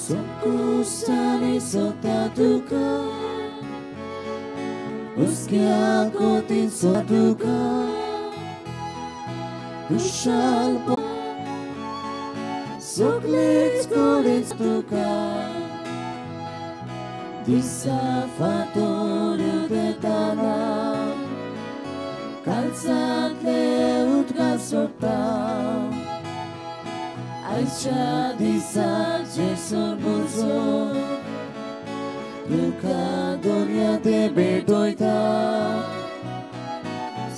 संकोस्तानी सोता तुका उसक्या कोतीन सोता तुका कुशाल सगळेच कडेन तुका दिसा फातोर देताना कालसांतले उदकां सोडटा आयच्या दिसा जेसून बुजो तुका दुनिया ते भेटयता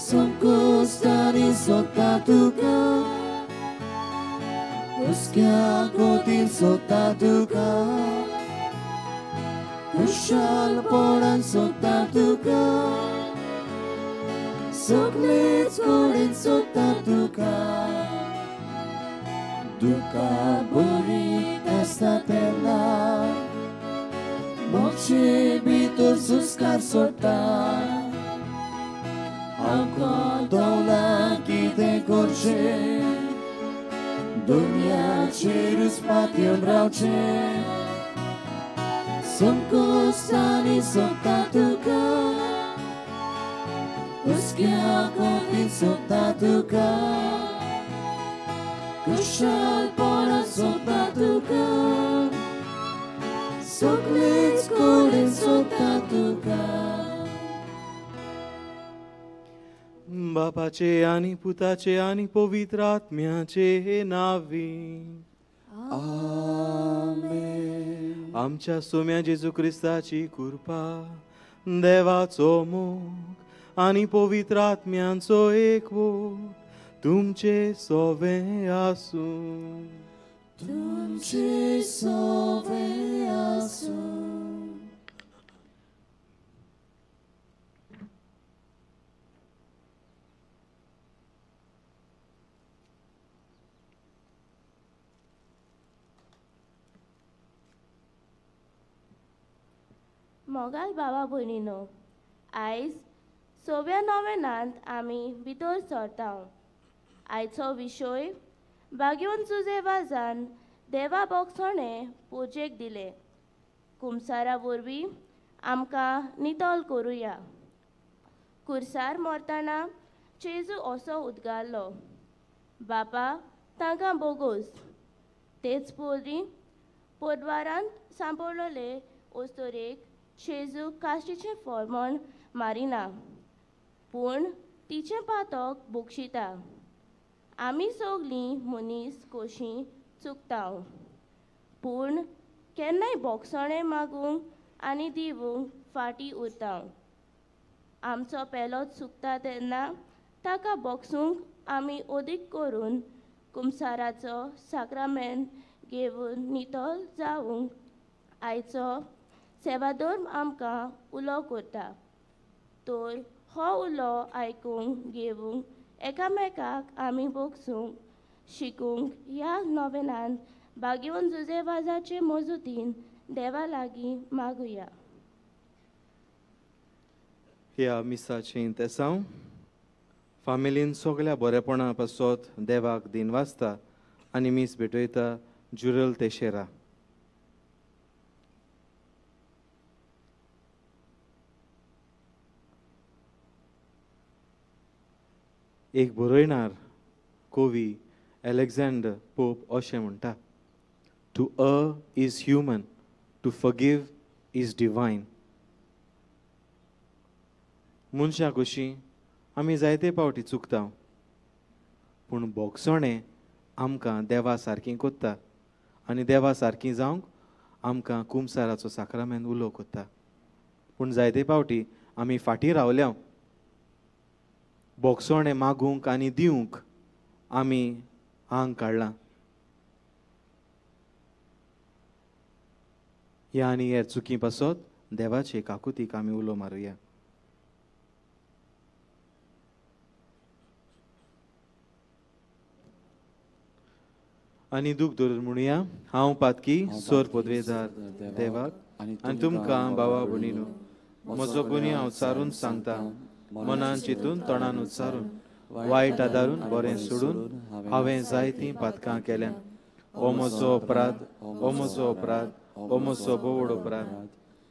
संकोस्तानी सोदता तुका उसक्या कोतीन सोदता तुका कुशालपणान सोदता तुका सगळेच कडेन सोदता तुका दुका बरीत आसता तेन्ना मोक्षे भितर सुस्कार सोडटा आमकां दवला कितें करचें दुनियाचेरूच पातयेवन रावचें संकोस्तानी सोदता तुका उसक्या कोतीन सोदता तुका कुशालपणान सोदता तुका सगळेच कडेन सोदता तुका. बापाचे आनी पुताचे आनी पवित्र आत्म्याचे नांवी आमेन. आमच्या सोम्या जेजू क्रिस्ताची कृपा, देवाचो मोग आनी पवित्र आत्म्यांचो एकवट तुमचे सोवे आसूं. तुमचे सोवे आसूं. मोगाल बाबा भयणीनो, आयज सव्या नोवेनांत आमी भितर सरता. आयचो विशय बागेवन जुजे वाजान देवा बोगसणें पुजेक दिलें. कुमसारा वरवीं आमकां नितळ करुया. कुर्सार मरतना जेजू असो उद्गारलो, बापा तांकां बोगोस. तेच परी पोटवारांत सांपडलेले अस्तोरेक जेजू कास्टीचें फॉर्मण मारिना, पूण तिचें पातक बक्षिता. आमी सगळीं मनीस कशीं चुकता, पूण केन्नाय बोगसणें मागूंक आनी दिवूंक फाटीं उरता. आमचो पेलो चुकता तेन्ना ताका बोगसूंक आमी अदीक करून कुमसाराचो साक्रामेंत घेवन नितळ जावंक आयचो सेवाधर्म आमकां उलो करता. तर हो उलो आयकूंक घेवंक एकामेकाक आमी बोगसूंक शिकूंक ह्या नोवेनांत बागेवन जुजे वाजाचे मजुतीन देवा लागीं मागुया. ह्या मिसाचें तेसांव फामिलीन सगळ्या बरेपणा पासत देवाक दिन वाचता आनी मीस भेटयता जुरल तेशेरा. एक बरयणार कवी एलेक्झांडर पोप अशें म्हणटा, to err is human, to forgive is divine. मनशां कशीं आमी जायते पावटी चुकता, पूण बोगसणें आमकां देवा सारकीं कोत्ता आनी देवा सारकीं जावंक आमकां कुमसाराचो साक्रामेंत उलो कोत्ता. पूण जायते पावटी आमी फाटीं रावल्या, बोगसणें मागूंक आनी दिवंक आमी आंग काडलां. ह्या आनी हेर चुकी पासत देवाचे काकुतीक आमी उलो मारुया. आनी दूख धरून म्हणुया, हांव पातकी सोर पदवेदार देवाक आनी तुमकां बाबा भयणीनो म्हजो गुन्यांव उच्चारून सांगता, मनान चिंतून तोंडान उच्चारून वायट आदारून बरें सोडून हांवें जायतीं पातकां केल्यां. ओ म्हजो अपराध, ओ म्हजो अपराध, ओ म्हजो भोवड अपराध.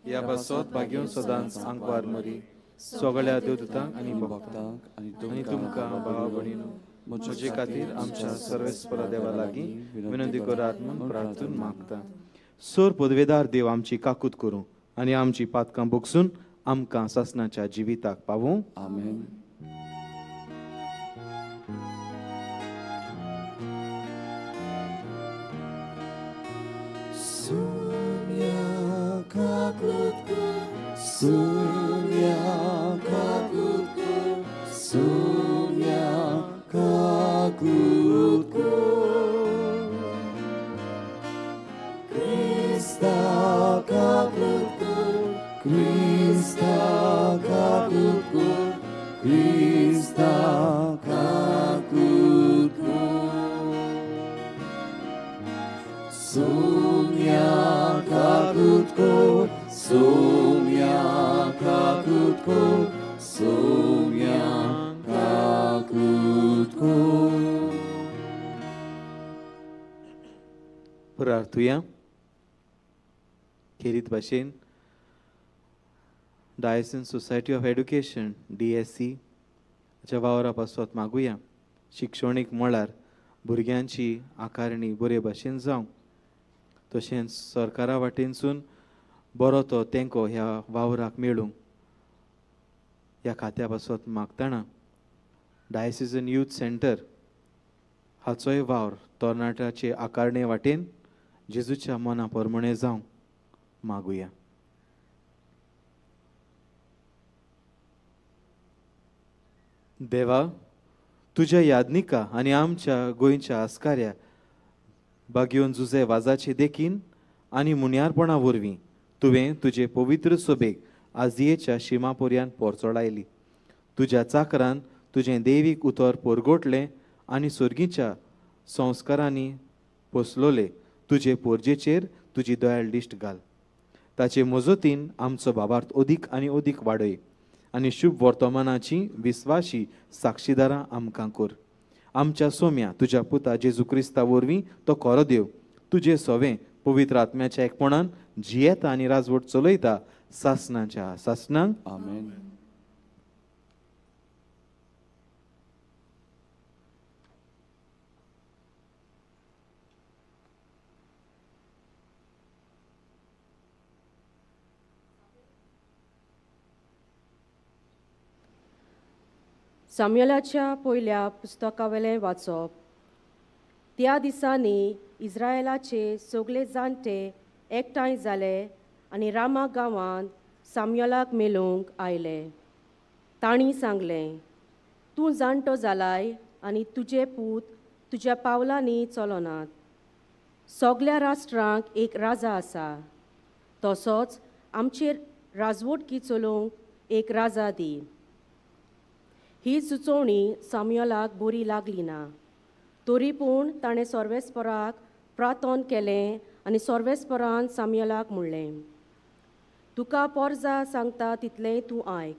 ह्या पासत भाग्योन सदांच आंकवार मरी सगळ्या देवदूतांक आनी भक्तांक आनी तुमकां भावा भयणीनो म्हजे खातीर आमच्या सर्वेस्परा देवा लागीं विनंती करात म्हूण प्रार्थून मागता. सोर पदवेदार देव आमची काकूत करूं आनी आमची पातकां भोगसून आमकां सासणाच्या जिविताक पावूं. आमेन. Sumya kakutku, sumya kakutku. Krista kakutku, Krista kakutku, Krista kakutku. Sumya kakutku, sumya kakutku, sumya kakutku. प्रार्थुया. खेरीत भाशेन diocesan society of education DSE हाच्या वावरा पासत मागुया शिक्षणीक मळार भुरग्यांची आकारणी बरे भाशेन जावं, तशेंच सरकारा वाटेनसून बरो तो तेंको ह्या वावराक मेळूंक ह्या खात्या पासत मागतना डायसिजन यूथ सेंटर हाचोय वावर तरणाट्याचे आकारणे वाटेन जेजूच्या मना प्रमाणे जावंक मागुया. देवा, तुज्या यादनिका आनी आमच्या गोंयच्या आस्काऱ्या बागयोन जुजे वाजाचे देखीन आनी मुन्यारपणा वरवीं तुवें तुजे पवित्र सोबेक आजियेच्या शिमा पर्यंत पोरचोडायली. तुज्या चाकरान तुजें देवीक उतर पोरगोटलें आनी सोर्गीच्या संस्कारांनी पोसलोले तुजे पोरजेचेर तुजी दयाळ दिश्ट घाल. ताचे मजतीन आमचो बाबार्थ अदीक आनी अदीक वाडय आनी शुभ वर्तमानाची विस्वाशी साक्षीदारां आमकां कर. आमच्या सोम्या तुज्या पुता जेजू क्रिस्ता वरवीं तो खरो देव तुजे सोवें पवित्र आत्म्याच्या एकपणान जियेता आनी राजवट चलयता सासणाच्या सासणांक. आमेन. सामुएलाच्या पयल्या पुस्तकावेलें वाचप. त्या दिसांनी इस्रायलाचे सगळे जाणटे एकठांय जाले आनी रामा गांवांत सामुएलाक मेळूंक आयले. तांणी सांगलें, तूं जाणटो जालाय आनी तुजे पूत तुज्या पावलांनी चलनात. सगल्या राष्ट्रांक एक राजा आसा, तसोच आमचेर राजवटकी चलोवंक एक राजा दी. ही सुचोवणी सामुएलाक बरी लागली ना, तरी पूण ताणें सर्वेस्पराक प्रार्थन केलें आनी सर्वेस्परान सामुएलाक म्हणलें, तुका पोरजा सांगता तितलें तूं आयक.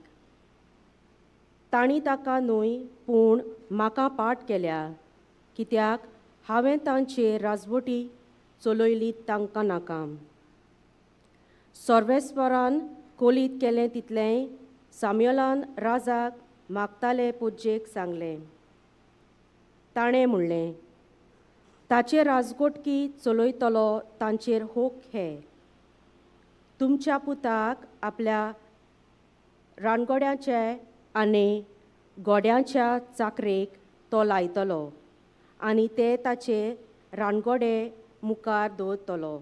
तांणी ताका न्हय पूण म्हाका पाठ केल्या, कित्याक हांवें तांचेर राजवटी चलयली तांकां नाका. सर्वेस्परान कोलीत केलें तितलें सामुएलान राजाक मागताले पुजेक सांगलें. ताणें म्हणलें, ताचे राजगोटकी चलयतलो तांचेर होक हे. तुमच्या पुताक आपल्या रानगोड्याचे आनी गोड्यांच्या चाकरेक तो लायतलो आनी ते ताचे रानगोडे मुखार दवरतलो.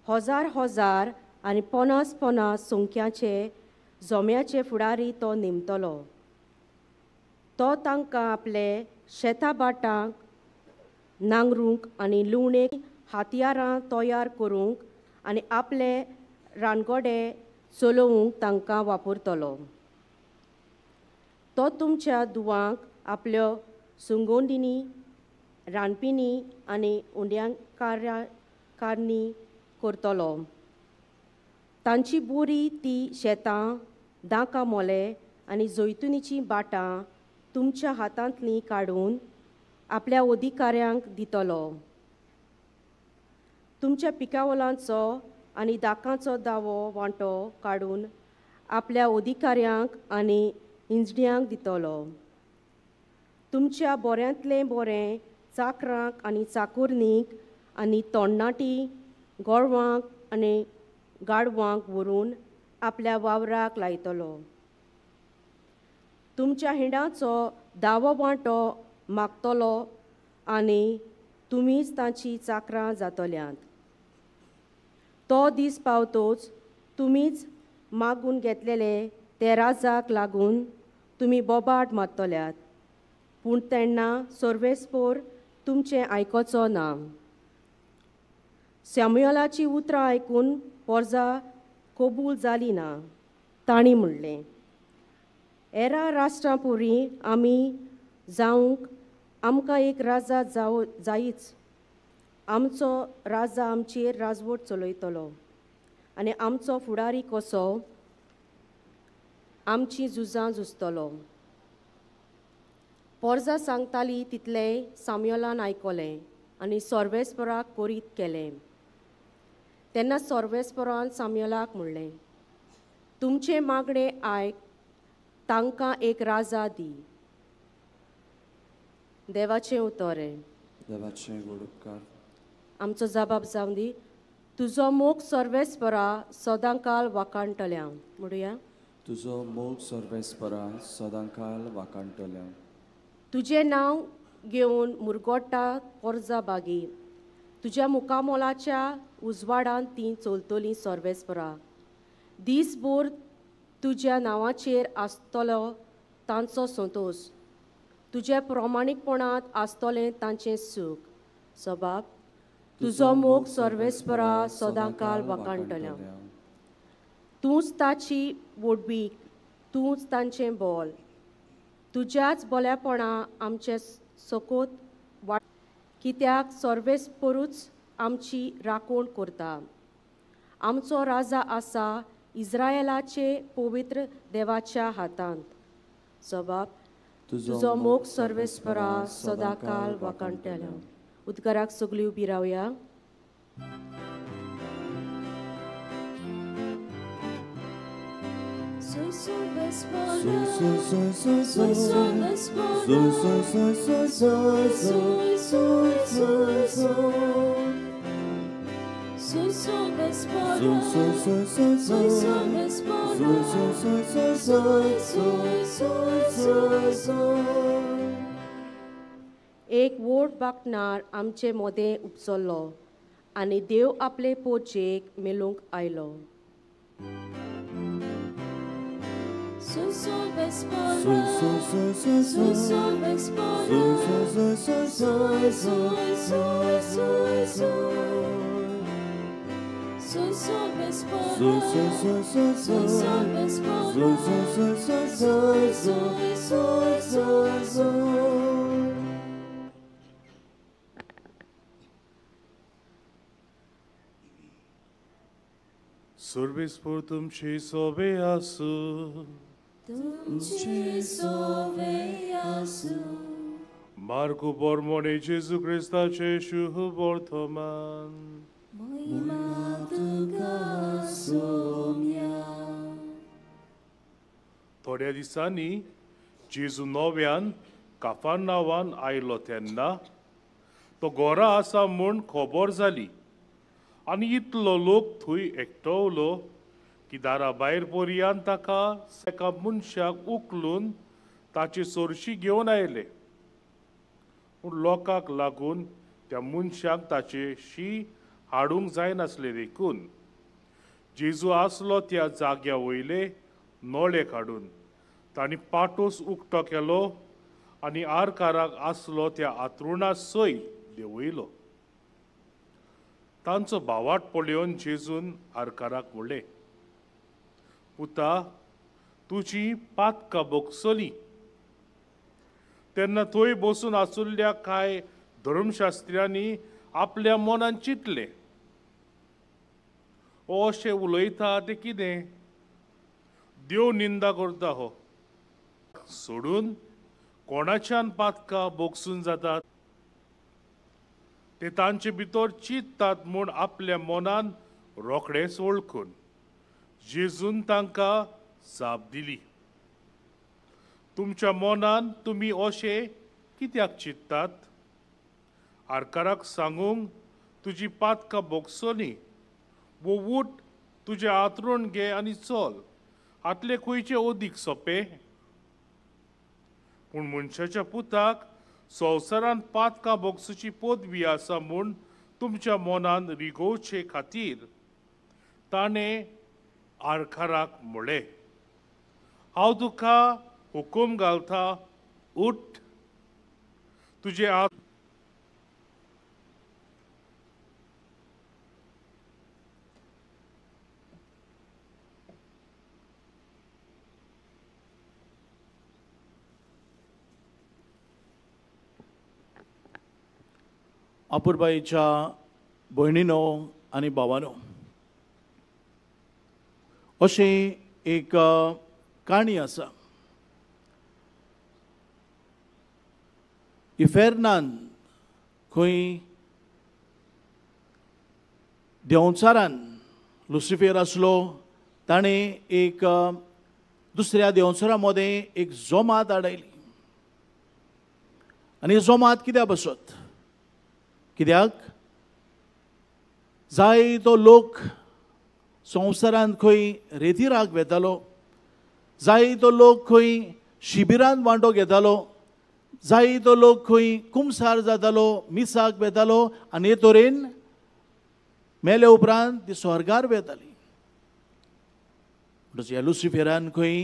हजार हजार आनी 50 50 संख्याचे जोम्याचे फुडारी तो नेमतलो. तो तांकां आपले शेता भाटांक नांगरूंक आनी लुवणेक हातयारां तयार करूंक आनी आपले रानगोडे चलोवंक तांकां वापरतलो. तो तुमच्या दुवांक आपल्यो सुंगोंदिनी रानपिनी आनी उंड्यांकारणी करतलो. तांची बोरी ती शेतां दांका मोले आनी जैतुनीचीं बाटां तुमच्या हातांतलीं काडून आपल्या अधिकाऱ्यांक दितलो. तुमच्या पिकावलांचो आनी दाकांचो दावो वांटो काडून आपल्या अधिकाऱ्यांक आनी इंजड्यांक दितलो. तुमच्या बोऱ्यांतलें बोरें चाकरांक आनी चाकुरणीक आनी तोंडनाटी गोरवांक आनी गाडवांक व्हरून आपल्या वावराक लायतलो. तुमच्या हिंडाचो दावो वांटो मागतलो आनी तुमीच तांची चाकरां जातल्यांत. तो दीस पावतोच तुमीच मागून घेतलेले ते राजाक लागून तुमी बोबाट मारतल्यात, पूण तेन्ना सर्वेस्पोर तुमचें आयकोचो ना. सॅम्युअलाची उतरां आयकून पोरजा कबूल जाली ना. तांणी म्हणलें, एरा राष्ट्रां पुरी आमी जावंक आमकां एक राजा जाव जायच. आमचो राजा आमचेर राजवट चलयतलो आनी आमचो फुडारी कसो आमची झुजां झुजतलो. पोरजा सांगताली तितलें साम्युअलान आयकलें आनी सर्वेस्पराक कोरीत केलें. तेन्ना सर्वेस्परान साम्युअलाक म्हणलें, तुमचें मागणें आयक, तांकां एक राजा दी. देवाचें उतर. देवाचें गोड उपकार. आमचो जबाब जावं दी. तुजो मोग सर्वेस्परा सदांकाल वाखाणटल्या. म्हणुया, तुजो मोग सर्वेस्परा सदांकाल वाखाणटल्या. तुजें नांव घेवन मुरगोटा पोरजा बागी, तुज्या मुखामोलाच्या उजवाडान तीं चलतलीं सर्वेस्परा. दीसभर तुज्या नांवाचेर आसतलो तांचो संतोश, तुज्या प्रमाणीकपणांत आसतलें तांचें सूख. सबाब, तुजो मोग सर्वेस्परा सदांकाल वाखाणटल्या. तूंच ताची वोडबीक, तूंच तांचें बोल. तुज्याच बोल्यापणा आमचें सकोत वाट, कित्याक सर्वेस्परूच आमची राखण करता. आमचो राजा आसा इस्रायलाचे पवित्र देवाच्या हातांत. सबाब, तुजो मोग सर्वेस्परा सदांकाल वाखाणटल्या. उदकाराक सगळीं उबी रावया. एक वोट बाकणार आमचे मोदें उपसल्लो आनी देव आपले पोचेक मेळूंक आयलो. सर्वेस्पोर तुमचे सोबे आसू. तुमचे सोबे आसू. मार्कू बोरमोणे जेजू क्रिस्ताचे शुभ वर्तमान. महिमा तुका सोम्या. थोड्या दिसांनी जेजू नव्यान काफारनावान आयलो तेन्ना तो घरा आसा म्हूण खबर जाली आनी इतलो लोक थंय एकटवलो की दारा भायर पर्यान ताका एका मनशाक उखलून ताची सोरशी घेवन आयले. पूण लोकांक लागून त्या मनशाक ताचे शी हाडूंक जायनासले देखून जेजू आसलो त्या जाग्या वयले नळे काडून तांणी पाटोस उक्तो केलो आनी आरकाराक आसलो त्या आतरुणा सयत देंवयलो. तांचो भावाट पळोवन जेजून आरकाराक म्हणलें, पुता, तुजी पातकां भोगसली. तेन्ना थंय बसून आशिल्ल्या कांय धर्मशास्त्र्यांनी आपल्या मनान चिंतलें, हो अशें उलयता तें कितें, देव निंदा करता हो, सोडून कोणाच्यान पातकां भोगसून जातात. ते तांचे भितर चिंततात म्हूण आपल्या मनान रोखडेच वळखून जेजून तांकां जाप दिली, तुमच्या मनान तुमी अशें कित्याक चिंततात? आरकाराक सांगूंक तुजी पातकां भोगसली वो उठ तुजें आतरूण घे आनी चल, हातलें खंयचें अदीक सोंपें? पूण मनशाच्या पुताक संवसारांत पातकां भोगसुची पदवी आसा म्हूण तुमच्या मनान रिगोवचे खातीर ताणें आरकाराक म्हळें, हांव तुका हुकूम घालता, उठ तुजें आत अपुरबाईच्या भयणीनो आनी भावानो, अशी एक काणी आसा. इफेर्नान खंय देंवचारान लुसिफेर आसलो, ताणें एक दुसऱ्या देंवचारा मदें एक जोमात आडायली. आनी जोमात कित्याक बसत? कित्याक जाय तो लोक संवसारांत खंय रेतिराक वेतालो, जाय तो लोक खंय शिबिरांत वांटो घेतालो, जाय तो लोक खंय कुमसार जातालो, मिसाक वेतालो आनी हे तरेन मेले उपरांत ती स्वर्गार वेताली. म्हणटच ह्या लुसिफेरान खंय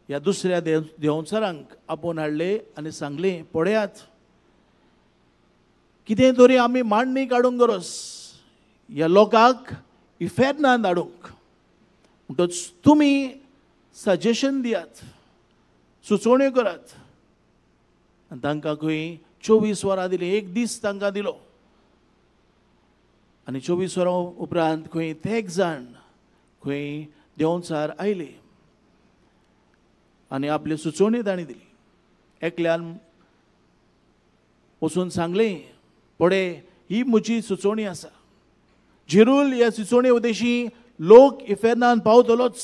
ह्या दुसऱ्या देंवचारांक आपोवन हाडले आनी सांगलें, पळयात कितें तरी आमी मांडणी काडूंक गरज ह्या लोकांक इफेर्नान धाडूंक, म्हणटच तुमी सजेशन दियात, सुचोवण्यो करात. आनी तांकां खंय 24 वरां दिलीं, एक दीस तांकां दिलो. आनी 24 वरां उपरांत खंय तेग जाण खंय देंवचार आयले आनी आपली सुचोवणी तांणी दिली. एकल्यान वचून सांगलें, पळय ही म्हजी सुचोवणी आसा, जिरूल ह्या सुचोवणे उद्देशी लोक इफेर्नान पावतलोच.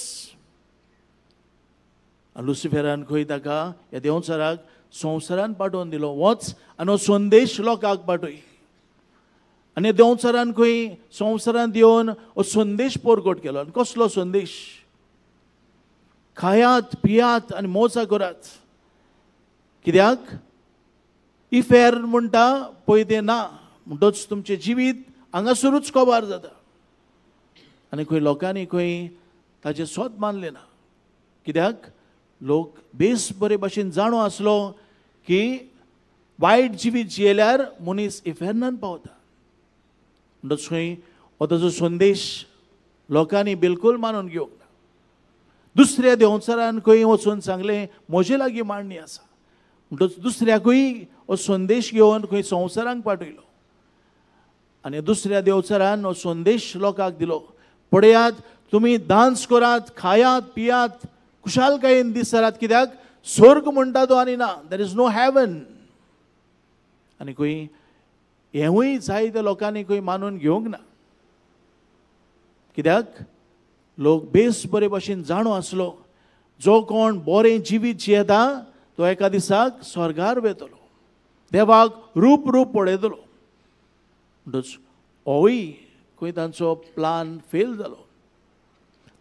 लुसिफेरान खंय ताका ह्या देंवचाराक संवसारान पाठोवन दिलो, वच आनी हो संदेश लोकांक पाठय. आनी देंवचारान खंय संवसारांत येवन हो संदेश परगट केलो. आनी कसलो संदेश? खायात पियात आनी मोजा करात. कित्याक इफेर्न म्हणटा पळय तें ना, म्हणटच तुमचें जिवीत हांगासरूच कबार जाता. आनी खंय लोकांनी खंय ताचें सोद मानलें ना. कित्याक लोक बेस बरे भाशेन जाणो आसलो की वायट जिवीत जियेल्यार मनीस इफेर्नान पावता. म्हणटच खंय हो ताजो संदेश लोकांनी बिलकूल मानून घेवंक ना. दुसऱ्या देंवचारान खंय वचून सांगलें, म्हजे लागीं मांडणी आसा. म्हणटच दुसऱ्याकूय हो संदेश घेवन खंय संवसारांक पाठयलो. आनी दुसऱ्या देंवचारान हो संदेश लोकांक दिलो, पळयात तुमी डांस करात, खायात पियात, खुशालकायेन दीस सारात, कित्याक स्वर्ग म्हणटा तो आनी ना, there is no haven. आनी खंय हेंवूय जायत्या लोकांनी खंय मानून घेवंक ना. कित्याक लोक बेस बरे भाशेन जाणो आसलो, जो कोण बरें जिवीत जियेता तो एका दिसाक स्वर्गार वेतलो, देवाक रूप रूप पळयतलो. म्हणटच होय खंय तांचो प्लान फेल जालो.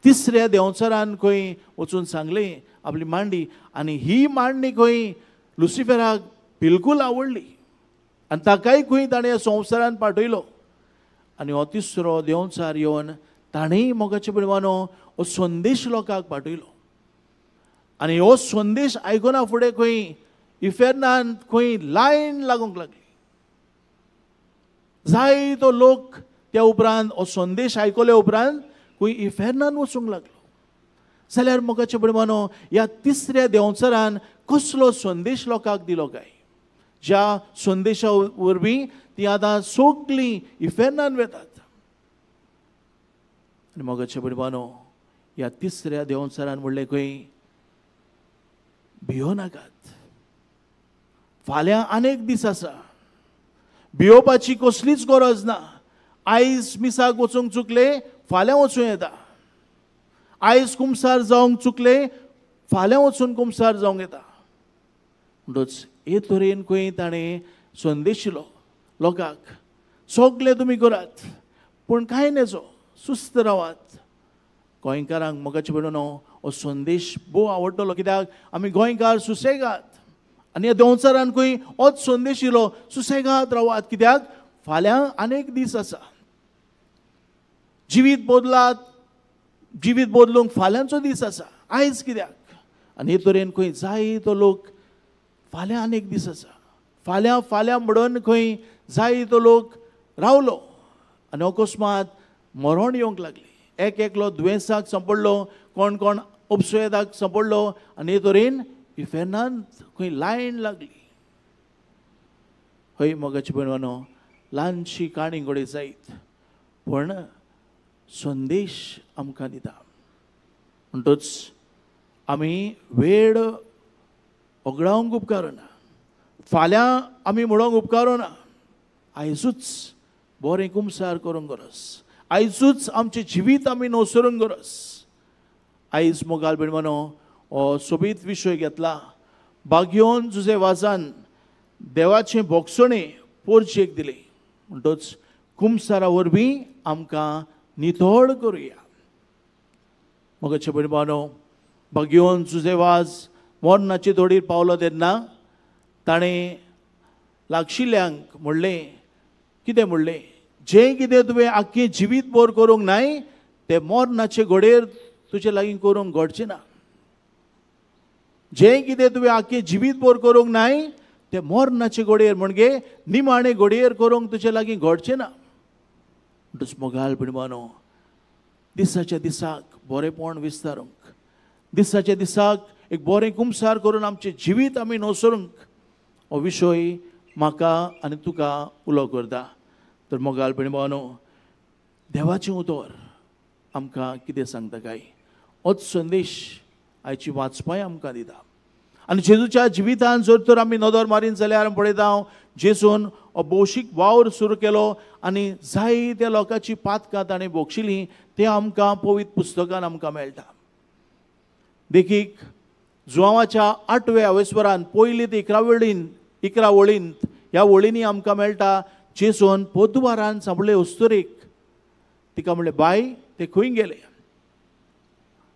तिसऱ्या देंवचारान खंय वचून सांगलें आपली मांडी, आनी ही मांडणी खंय लुसिफेराक बिलकूल आवडली आनी ताकाय खंय ताणें संवसारान पाठयलो. आनी हो तिसरो देंवचार येवन ताणेंय मोगाचे भयणांनो हो संदेश लोकांक पाठयलो. आनी हो संदेश आयकना फुडें खंय इफेर्नान खंय लायन लागूंक लागली. जाय तो लोक त्या उपरांत हो संदेश आयकल्या उपरांत खंय इफेर्नान वचूंक लागलो. जाल्यार मोगाचे भयणांनो ह्या तिसऱ्या देंवचारान कसलो संदेश लोकांक दिलो काय, ज्या संदेशा वरवीं ती आतां सगळीं इफेर्नान वेतात. आनी मोगाचे भयणांनो ह्या तिसऱ्या देंवचारान म्हणलें, खंय भियो नाकात, फाल्यां अनेक दीस आसा, भियोवपाची कसलीच गरज ना. आयज मिसाक वचूंक चुकले, फाल्यां वचूं येता. आयज कुमसार जावंक चुकले, फाल्यां वचून कुमसार जावंक येता. म्हणटच हे तरेन खंय ताणें संदेश दिलो लोकांक, सगळें तुमी करात पूण कांय नेजो, सुस्त रावात. गोंयकारांक मोगाचे भयणीनो हो संदेश भोव आवडटलो, कित्याक आमी गोंयकार सुसेगाद आनी ह्या देंवचारान खंय होच संदेश दिलो, सुसेगाद रावात, कित्याक फाल्यां अनेक दीस आसा. जिवीत बदलात, जिवीत बदलूंक फाल्यांचो दीस आसा, आयज कित्याक? आनी हे तरेन खंय जायतो लोक फाल्यां अनेक दीस आसा, फाल्यां फाल्यां म्हणून खंय जायतो लोक रावलो आनी अकस्मात मरण येवंक लागली. एक एकलो दुयेंसाक सांपडलो, कोण कोण अपसुयेदाक सांपडलो आनी हे तरेन इफेर्नांत खंय लायन लागली. हय मोगाचे भयणीनो, ल्हानशी काणी घडये जायत पूण संदेश आमकां दिता. म्हणटच आमी वेळ ओगडावंक उपकारना, फाल्यां आमी म्हणूंक उपकारना, आयजूच बरें कुमसार करूंक गरज, आयजूच आमचें जिवीत आमी नसरूंक गरज. आयज मोगाल भयणीनो हो सोबीत विशय घेतला, बागयोन जुजे वाजान देवाचें भोगसणें पोरचेक दिलें. म्हणटच कुमसारा वरवीं आमकां नितळ करुया. मोगाचे भयणीनो, बागयोन जुजे वाज मरणाचे तोडीर पावलो तेन्ना ताणें लागशिल्ल्यांक म्हणलें, कितें म्हणलें, जें कितें तुवें आख्खें जिवीत भर करूंक नाय तें मरणाचे घडयेर तुजे लागीं करूंक घडचें ना. जें कितें तुवें आख्खें जिवीत भर करूंक नाय तें मरणाचे घडयेर म्हणजे निमाणे घडयेर करूंक तुजे लागीं घडचें ना. म्हणटच मोगाल भयणीनो, दिसाच्या दिसाक बरेंपण विस्तारूंक, दिसाच्या दिसाक एक बरें कुमसार करून आमचें जिवीत आमी नसरूंक हो विशय म्हाका आनी तुका उलो करता. तर मोगाल भयणीनो, देवाचें उतर आमकां कितें सांगता काय, होच संदेश आयची वाचपाय आमकां दिता. आनी जेजूच्या जिवितान जर तर आमी नदर मारीन जाल्यार आमी पळयता, जेजून हो भौशीक वावर सुरू केलो आनी जायत्या लोकांची पातकां ताणें भोगशिलीं, तें आमकां पवित्र पुस्तकान आमकां मेळटा. देखीक जुवांवाच्या 8व्या अवेस्वरान पयली ते 11 वळींत ह्या वळींनी आमकां मेळटा, जेजून पोदवारान सांपडले अस्तुरेक, तिका म्हणलें, बाय ते खंय गेले,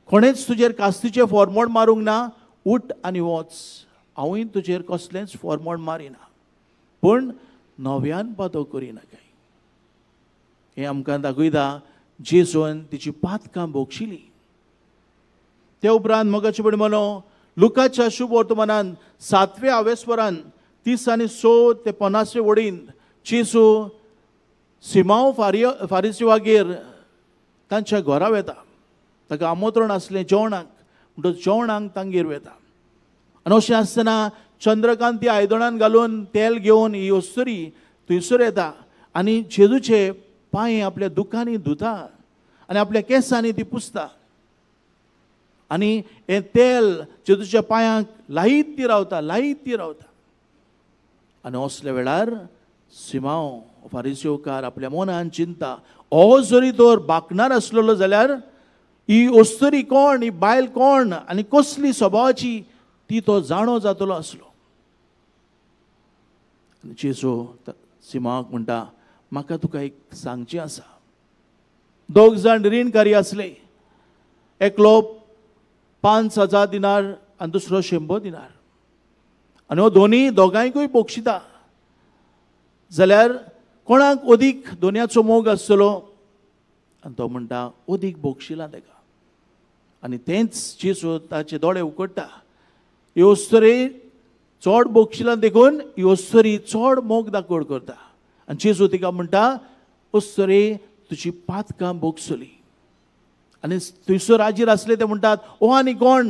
कोणेच तुजेर कास्तीचें फॉर्मोड मारूंक ना, उठ आनी वच, हांवूय तुजेर कसलेंच फॉर्मोड मारिना, पूण नव्यान पातो करिना काय. हें आमकां दाखयता जेजून तिची पातकां भोगशिली. ते उपरांत मोगाचे भयणीनो, लुकाच्या शुभ वर्तमानान 7व्या आवेस्वरान 30 आनी 6 ते 50 वळींत जेजू सिमांव फारिसिवागेर तांच्या घरा वता. ताका आमंत्रण आसलें जेवणाक, म्हणटच जेवणाक तांगेर वता. आनी अशें आसतना चंद्रकांती आयदनान घालून तेल घेवन ही अस्तुरी थंयसर येता आनी जेजूचे पांय आपल्या दुखांनी धुता आनी आपल्या केंसांनी ती पुसता आनी हें तेल जेजूच्या पांयांक लायत ती रावता, लायत ती रावता. आनी असल्या वेळार सिमांव फारिसियोकार आपल्या मनान चिंता, हो जरी तर बाकणार आसलेलो जाल्यार ही अस्तुरी कोण, ही बायल कोण आनी कसली स्वभावाची ती तो जाणो जातलो आसलो. आनी जेजू सिमांवाक म्हणटा, म्हाका तुका एक सांगचें आसा. 2 जाण रीणकारी आसले, एकलो 5,000 दिनार आनी दुसरो 100 दिनार, आनी हो दोनी दोगांयकूय बक्षिता जाल्यार कोणाक अदीक दोनयाचो मोग आसतलो? आनी तो म्हणटा, अदीक बक्षिला ताका. आनी तेंच जेजू ताचे दोळे उकडटा, ही अस्तुरी चड बक्षिला देखून ही अस्तुरी चड मोग दाखोड करता. आनी जेजू तिका म्हणटा, अस्तुरी तुजी पातकां भोगसली. आनी थंयसर आजीर आसले ते म्हणटात, ओ आनी कोण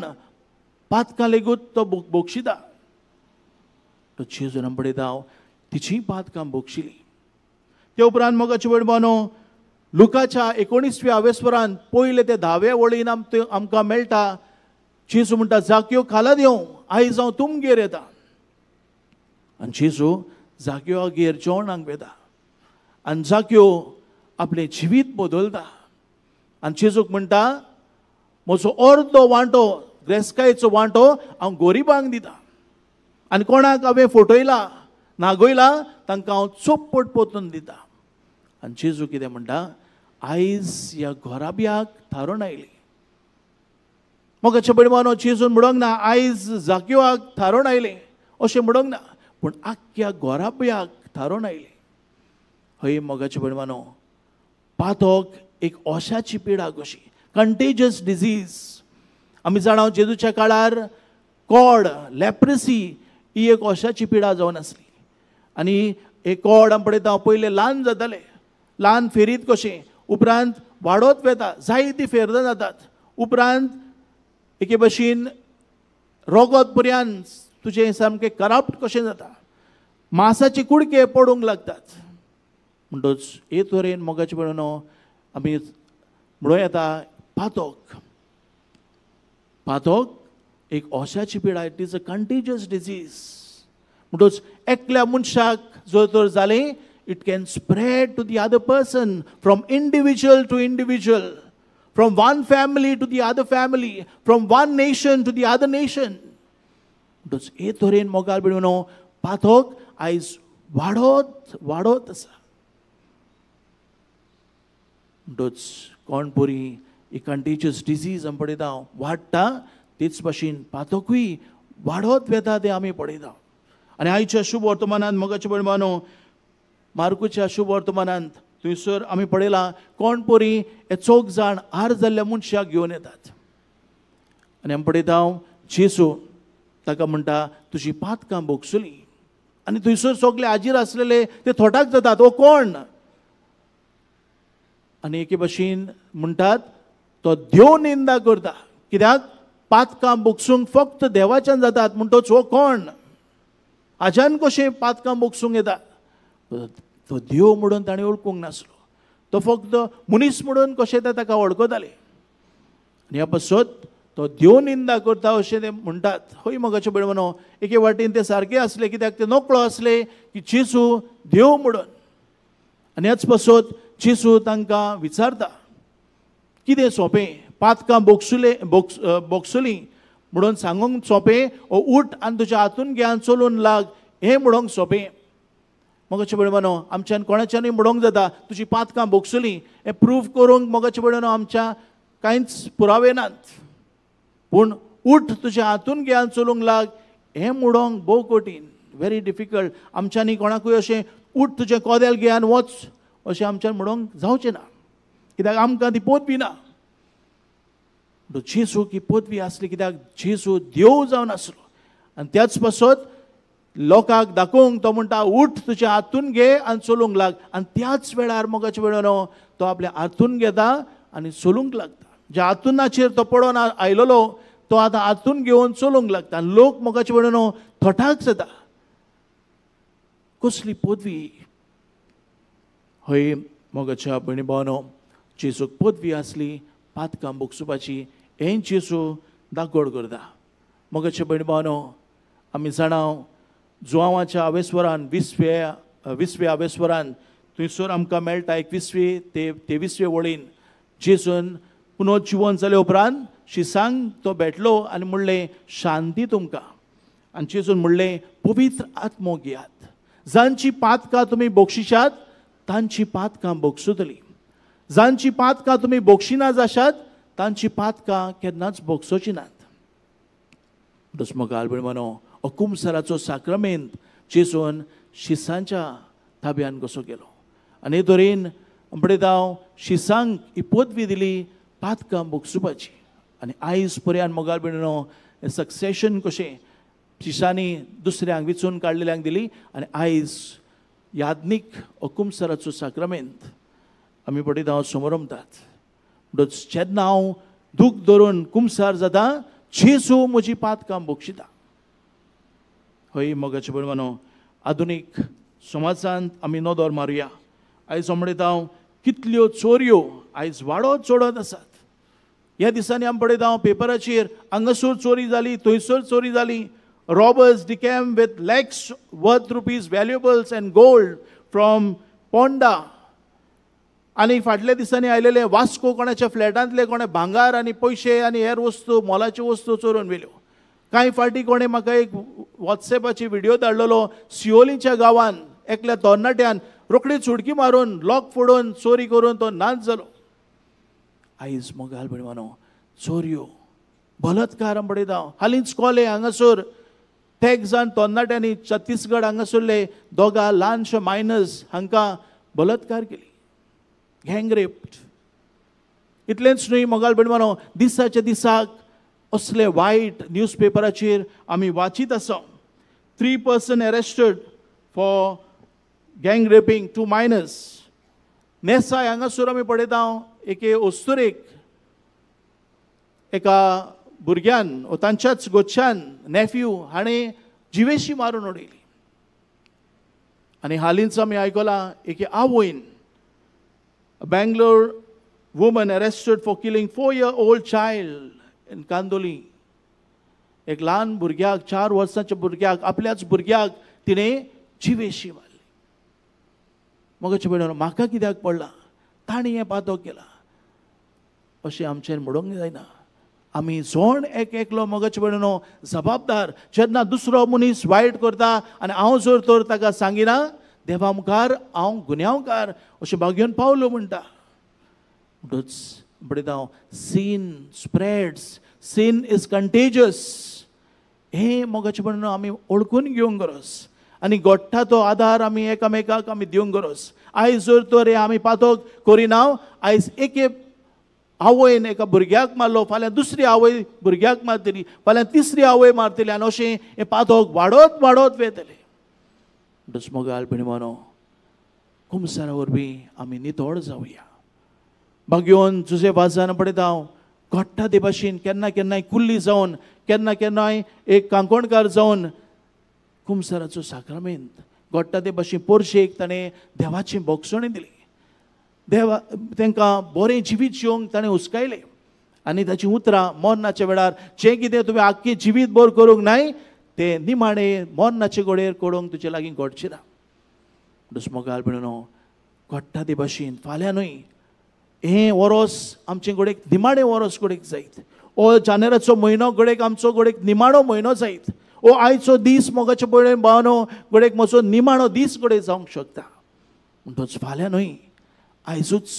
पातकां लेगूत तो भोगशिता. तो जेजून पळयता हांव तिचीं पातकां भोगशिली. ते उपरांत मोगाचे भयणीनो, लुकाच्या 19व्या आवेस्वरान पयले ते 10व्या वळीन आमकां मेळटा, जेजू म्हणटा, जाक्यो खाला देंव, आयज हांव तुमगेर येता. आनी जेजू जाग्योगेर जेवणाक वेता आनी जाग्यो आपलें जिवीत बदलता आनी जेजूक म्हणटा म्हजो अर्दो वांटो ग्रेस्कायेचो वांटो हांव गोरिबांक दिता आनी कोणाक हांवें फटयला नागयला तांकां हांव चोप्पट पोतून दिता. आनी जेजू कितें म्हणटा, आयज ह्या घोराब्याक थारोवन आयली. मोगाच्या भयणीनो, जेजून म्हणूंक ना आयज जाग्योआक थारोवन आयलें अशें म्हणूंक ना, पूण आख्ख्या घोराब्याक थारोवन आयलें. हय मोगाच्या भयणीनो, पातक एक ओशाची पिडा कशी, कंटेजियस डिजीज. आमी जाणा जेजूच्या काळार कोड, लेप्रसी ही एक ओशाची पिडा जावन आसली आनी एक कोड आमी पळयता पयलें ल्हान जातालें, ल्हान फेरीत कशें, उपरांत वाडत वेता, जायतीं फेरदां जातात, उपरांत एके भशेन रोगत पर्यंत तुजें सामकें करप्ट कशें जाता, मासाचे कुडके पडूंक लागतात. म्हणटच हे तरेन मोगाचे भयणीनो आमी म्हणूं येता पातक, पातक एक ओशाची पिडा, it is a contagious disease. म्हणटच एकल्या मनशाक जर तर जालें, it can spread to the other person, from individual to individual, from one family to the other family, from one nation to the other nation. म्हणटच हे तरेन मोगाळ भयणीनो पातक आयज वाडत वाडत आसा. म्हणटच कोण बरी ही कंटेजियस डिजीज आमी पळयता वाडटा, तेच भाशेन पातकूय वाडत वेता तें आमी पळयता. आनी आयच्या शुभ वर्तमानांत मोगाच्या भयणीनो, मार्कूच्या शुभ वर्तमानांत थंयसर आमी पळयलां कोण पोरी हे चौग जाण हार जाल्ल्या मनशाक घेवन येतात आनी आमी पळयता जेजू ताका म्हणटा तुजी पातकां भोगसली. आनी थंयसर सगळे हाजीर आसलेले ते थोटाक जातात, हो कोण? आनी एके भशेन म्हणटात तो देव निंदा करता, कित्याक पातकां भोगसूंक फक्त देवाच्यान जातात, म्हणटच हो कोण, हाज्यान कशें पातकां भोगसूंक येता? तो देव म्हणून ताणें वळखूंक नासलो, तो फक्त मनीस म्हणून कशें ते ताका वळखताले आनी ह्या पासत तो देव निंदा करता अशें ते म्हणटात. हय मोगाचे भयणीनो, एके वाटेन ते सारके आसले, कित्याक ते नकळो आसले की जेजू देव म्हणून. आनी ह्याच पासत जेजू तांकां विचारता कितें सोंपें पातकां भोगसुले भोगसुलीं म्हणून सांगूंक सोंपें, ओ उठ आनी तुज्या हातून घे आनी चलून लाग हें म्हणूंक सोंपें? मोगाचे भयणीनो, आमच्यान कोणाच्यानूय म्हणूंक जाता तुजी पातकां भोगसुलीं हें प्रूव करूंक मोगाचे भयणीनो आमच्या कांयच पुरावे नात, पूण उठ तुज्या हातून घे आनी चलूंक लाग हें म्हणूंक भोव कठीण, व्हेरी डिफिकल्ट. आमच्यांनी कोणाकूय अशें उठ तुजें कोदेल घे आनी वच अशें आमच्यान म्हणूंक जावचें ना, कित्याक आमकां ती पदवी ना. जेजू ही पदवी आसली कित्याक जेजू देव जावन आसलो आनी त्याच पासत लोकांक दाखोवंक तो म्हणटा उठ तुजें हातून घे आनी चलूंक लाग. आनी त्याच वेळार मोगाचे भयणीनो तो आपल्या हातून घेता आनी चलूंक लागता. ज्या हातुनाचेर तो पडोन आयलेलो तो आतां हातून घेवन चलूंक लागता आनी लोक मोगाचे भयणीनो थटाक जाता. कसली पदवी! हय मोगाच्या भयणी भावानो, जेजूक पदवी आसली पातकां भोगसुपाची, हें जेजू दागोड करता. मोगाच्या भयणी भावानो, आमी जाणा जुवांवाच्या आवेस्वरान विसव्या आवेस्वरान थंयसर आमकां मेळटा 21वे ते 23वे वळीन जेजून पुनर्जिवन जाले उपरांत शिसांक तो भेटलो आनी म्हणलें शांती तुमकां. आनी जेजून म्हणलें पवित्र आत्मो घेयात, जांची पातकां तुमी बक्षिशात तांची पातकां भोगसुतली, जांची पातकां तुमी बक्षिना जाशात तांची पातकां केन्नाच भोगसोची नात. दुसमो भयणीनो, कुमसराचो साक्रमेंत जेजून शिसांच्या ताब्यान कसो गेलो आनी हे तरेन पळयता शिसांक ही पदवी दिली पातकां भोगसुपाची. आनी आयज पर्यंत मोगाळ भयणीनो सक्सेशन कशें शिसांनी दुसऱ्यांक विचून काडलेल्यांक दिली आनी आयज याज्ञीक कुमसराचो साक्रमेंत आमी पळयता समरमतात. म्हणटच जेन्ना हांव दूख धरून कुमसार जाता जेजू म्हजी पातकां भोगशिता. हय मोगाचे भयणीनो, आधुनीक समाजांत आमी नदर मारुया. आयज म्हणटा कितल्यो चोरयो आयज वाडत चडत आसात. ह्या दिसांनी आमी पळयता पेपराचेर हांगासर चोरी जाली, थंयसर चोरी जाली. Robbers decamp with lakhs worth rupees valuables and gold from Ponda. आनी फाटल्या दिसांनी आयलेले वास्को कोणाच्या फ्लॅटांतले कोणें भांगार आनी पयशे आनी हेर वस्तू मोलाच्यो वस्तू चोरून व्हेल्यो. कांय फावटी कोणें म्हाका एक वॉट्सॅपाची व्हिडियो धाडलेलो, सियोलीच्या गांवान एकल्या तरणाट्यान रोखडीच उडकी मारून लॉक फोडून चोरी करून तो नाच जालो. आयज मोगाल भयणो चोरयो बलात्कार पळयता. हालींच कोले हांगासर तेग जाण तरणाट्यांनी छत्तीसगड हांगासरले दोगां ल्हानशे मायनर्स हांकां बलात्कार केली, गँग रेप्ड. इतलेंच न्हय मोगाल भयणो, दिसाच्या दिसाक असले वायट न्यूज पेपराचेर आमी वाचीत आसा. 3 person arrested for gang raping 2 minors. नेसाय हांगासर आमी पळयता एके अस्तुरेक एका भुरग्यान ओ तांच्याच गोच्यान नेफ्यू हाणें जिवेशी मारून उडयली. आनी हालींच आमी आयकलां एके आवयन, Bangalore woman arrested for killing 4-year-old child in Kandoli. एक ल्हान भुरग्याक, 4 वर्सांच्या भुरग्याक, आपल्याच भुरग्याक तिणें जिवेशी मारली. मगचे भयणो म्हाका कित्याक पडलां, ताणें हें पातक केलां अशें आमचें म्हणूंक जायना. आमी जोण एक एकलो मगचे भयणो जबाबदार. जेन्ना दुसरो मनीस वायट करता आनी हांव जर तर ताका सांगिना, देवा मुखार हांव गुन्यांवकार अशें भाग्योन पावलो म्हणटा. म्हणटूच पळयता हांव, sin spreads, sin is contagious. हें मोगाचें भयणो आमी वळखून घेवंक गरज आनी घडटा तो आदार आमी एकामेकाक आमी दिवंक गरज. आयज जर तर हें आमी पातक करिना, आयज एके आवयन एका भुरग्याक मारलो, फाल्यां दुसरी आवय भुरग्याक मारतली, फाल्यां तिसरी आवय मारतली आनी अशें हें पातक वाडत वाडत वयतलें. म्हणटच मोगाल भयणो कुमसारा वरवीं आमी नितळ जावया. भाग्योन जुजे वाजान पळयता हांव घडटा ते भाशेन केन्ना केन्नाय कुल्ली जावन, केन्ना केन्नाय एक कांकोणकार जावन कुमसाराचो साक्रामेंत घडटा ते भाशेन पोरशेक ताणें देवाची भोगसणी दिली. देवा तांकां बरें जिवीत जिवंक ताणें हुस्कायलें आनी ताचीं उतरां मरणाच्या वेळार जें कितें तुवें आख्खें जिवीत भर करूंक नाय तें निमाणें मरणाचे घडयेर करूंक तुजे लागीं घडचें ना. दुस्मोगाल भयणो घडटा ते भाशेन फाल्यां न्हय हें वरोस आमचें घडयेक निमाणें वरोस घडयेक जायत, ओ जानेराचो म्हयनो घडयेक आमचो घडयेक निमाणो म्हयनो जायत, ओ आयचो दीस मोगाचे भयण भावनो घडयेक म्हजो निमाणो दीस घडये जावंक शकता. म्हणटच फाल्यां न्हय आयजूच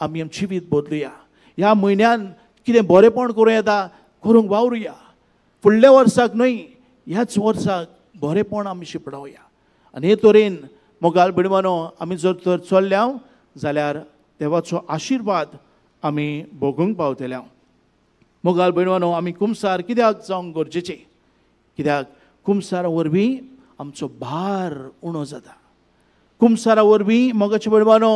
आमी आमचें जिवीत बदलुया. ह्या म्हयन्यान कितें बरेंपण करूं येता करूंक वावरुया. फुडल्या वर्साक न्हय ह्याच वर्साक बरेंपण आमी शिंपडावया. आनी हे तरेन मोगाल भयणो आमी जर तर चल्ल्या जाल्यार देवाचो आशिर्वाद आमी भोगूंक पावतले. मोगाल भयणो आमी कुमसार कित्याक जावंक गरजेचें, कित्याक कुमसारा वरवीं आमचो भार उणो जाता. कुमसारा वरवीं मोगाचे भयणो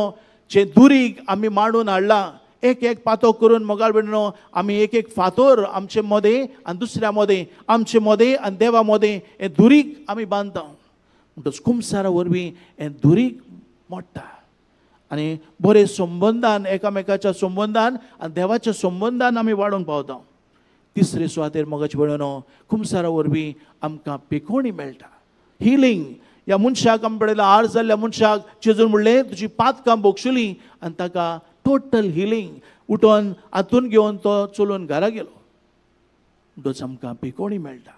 जे दुरीग आमी मांडून हाडलां, एक एक पातो करून मोगाल भयणो आमी एक एक फातोर आमचे मदें आनी दुसऱ्या मदें, आमचे मदें आनी देवा मदें हें दुरीग आमी बांदता. म्हणटच कुमसारा वरवीं हें दुरीग मोडटा आनी बरे संबंदान, एकामेकाच्या संबंदान आनी देवाच्या संबंदान आमी वाडोवंक पावता. तिसरे सुवातेर मोगाचे भयणो कुमसारा वरवीं आमकां पेकोणी मेळटा, हिलींग. ह्या मनशाक आमी पळयला हार जाल्ल्या मनशाक जेजून म्हणलें तुजी पातकां भोगशिली आनी ताका टोटल हिलींग, उठोन हातून घेवन तो चलून घरा गेलो. म्हणटच आमकां पेकोणी मेळटा.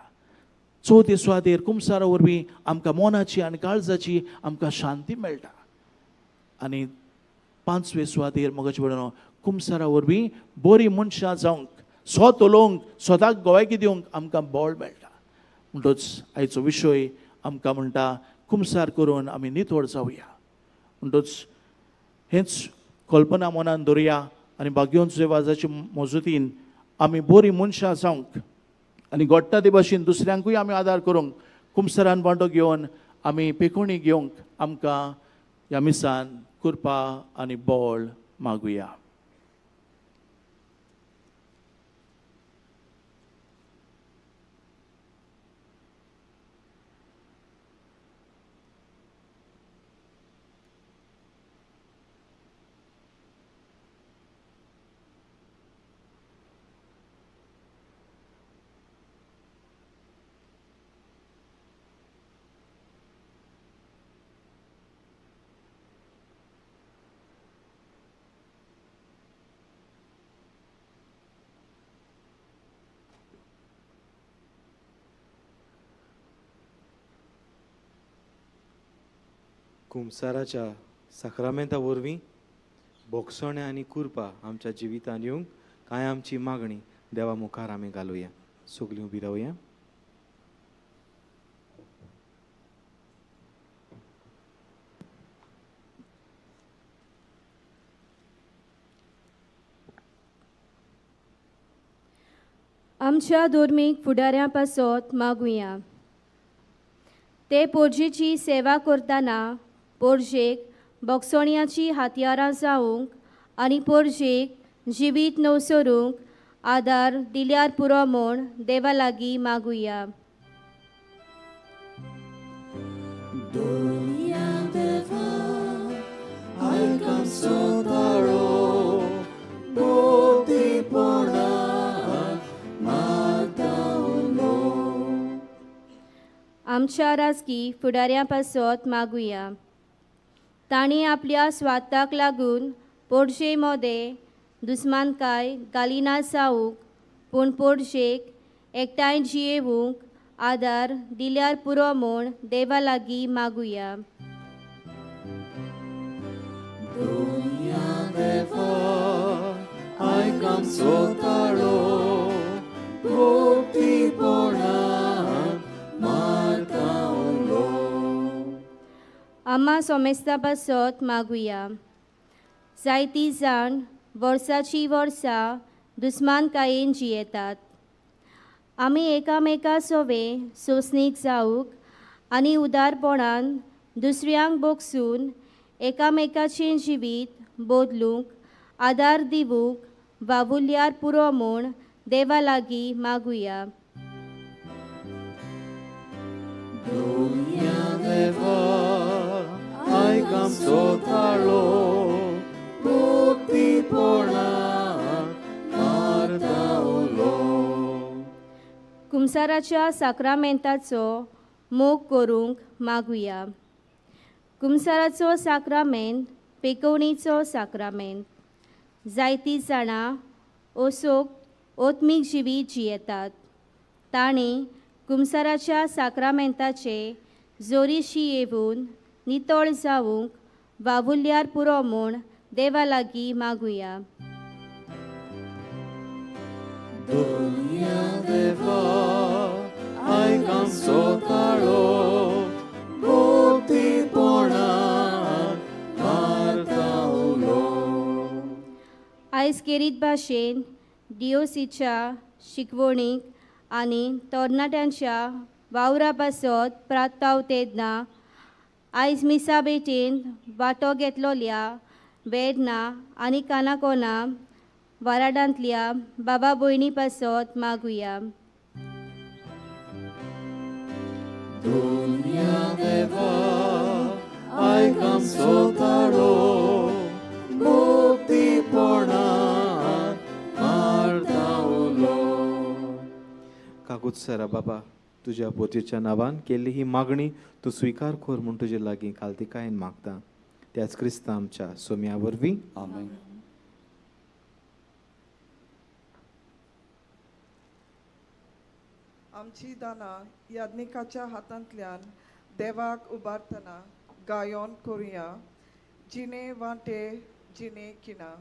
चवथे सुवातेर कुमसारा वरवीं आमकां मनाची आनी काळजाची आमकां शांती मेळटा. आनी पांचवे सुवातेर मोगाचे भयणो कुमसारा वरवीं बरी मनशां जावंक, स्वत उलोवंक, स्वताक गोवायकी दिवंक आमकां बळ मेळटा. म्हणटच आयचो विशय आमकां म्हणटा कुमसार करून आमी नितळ जावया. म्हणटच हेंच कल्पना मनान दवरुया आनी भाग्योन वाजाचे मजतीन आमी बरी मनशां जावंक आनी घडटा ते भाशेन दुसऱ्यांकूय आमी आदार करूंक कुमसारान वांटो घेवन आमी पेकोणी घेवंक आमकां ह्या मिसान कृपा आनी बळ मागुया. कुमसाराच्या साक्रामेंता वरवीं भोगसणें आनी कुरपा आमच्या जिवितांत येवंक कांय आमची मागणी देवा मुखार आमी घालुया. सगळीं उबी रावया. आमच्या धर्मीक फुडाऱ्यां पासत मागुया. ते पोरजेची सेवा करतना पोरजेक भोगसण्याची हातयारां जावंक आनी पोरजेक जिवीत नवसरूंक आदार दिल्यार पुरो म्हूण देवा लागीं मागुया. आमच्या राजकी फुडाऱ्यां पासत मागुया. तांणी आपल्या स्वार्थाक लागून पोरजे मोदें दुस्मानकाय घालिना जावंक पूण पोरजेक एकठांय जियेवंक आदार दिल्यार पुरो म्हूण देवा लागीं मागुया. आमा सोमेस्ता पासत मागुया. जायती जाण वर्साची वर्सां दुस्मानकायेन जियेतात. आमी एकामेका सोवे सोंसणीक जावंक आनी उदारपणान दुसऱ्यांक भोगसून एकामेकाचें जिवीत बदलूंक आदार दिवंक वावुरल्यार पुरो म्हूण देवा लागीं मागुया. कुमसाराच्या साक्रामेंताचो मोग करूंक मागुया. कुमसाराचो साक्रामेंत पेकोवणीचो साक्रामेंत. जायतीं जाणां ओसोक ओत्मीक जिवीत जियेतात. तांणी कुमसाराच्या साक्रामेंताचे जोरीशी येवन नितळ जावंक वावुरल्यार पुरो म्हूण देवा लागीं मागुया. आयज केरीत भाशेन डिओसीच्या शिकवणीक आनी तरणाट्यांच्या वावरा पासत प्राताव तेन्ना आयज मिसा भेटेन वांटो घेतलोल्या वेर्ना आनी कानाकोना वाराडांतल्या बाबा भयणी पासत मागुया. कागूत सरा बाबा, तुज्या पोतयेच्या नांवान केल्ली ही मागणी तूं स्विकार कर म्हूण तुजे लागीं कालतिकायेन मागता. त्याच क्रिस्ता आमच्या सोम्या वरवीं. आमेन. आमची दानां याज्ञिकाच्या हातांतल्यान देवाक उबारतना गायोन करुया. जिणे वांटे जिणे किना.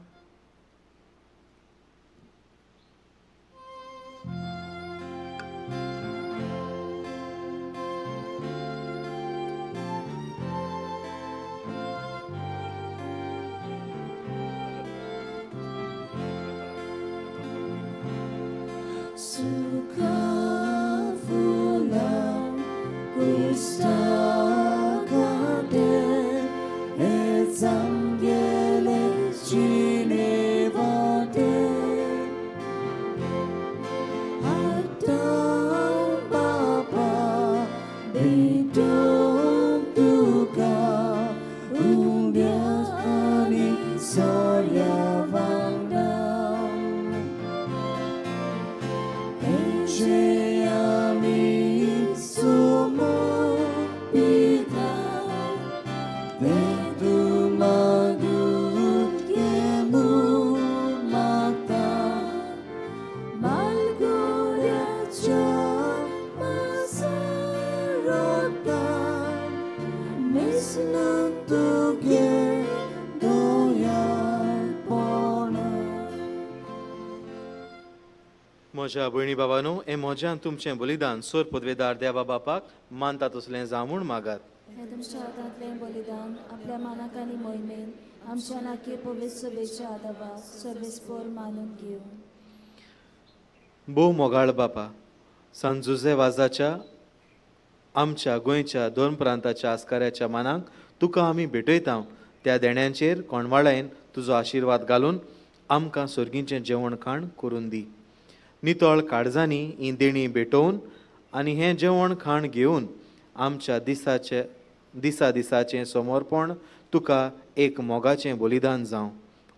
Sumo pita, म्हज्या भयणी बाबानू, हें म्हज्यान तुमचें बलिदान सोर पदवेदार देवा बापाक मानता तसलें जावं म्हूण मागात. हें तुमच्या हातांतलें बलिदान आपल्या मानाक आनी मोहिमेन आमच्या नाकी पवित्र सभेच्या आदाबाक सर्वेस्पोर मानून घेवं. भोव मोगाळ बापा, सांत जुझे वाजाच्या आमच्या गोंयच्या दोन प्रांताच्या आस्काऱ्याच्या मानाक तुका आमी भेटयता. त्या देण्यांचेर कोणवाळायन तुजो आशिर्वाद घालून आमकां सर्गीचें जेवण खाण करून दी. नितळ काळजांनी ही देणी भेटोवन आनी हें जेवण खाण घेवन आमच्या दिसाचे दिसा दिसाचें समर्पण तुका एक मोगाचें बलिदान जावं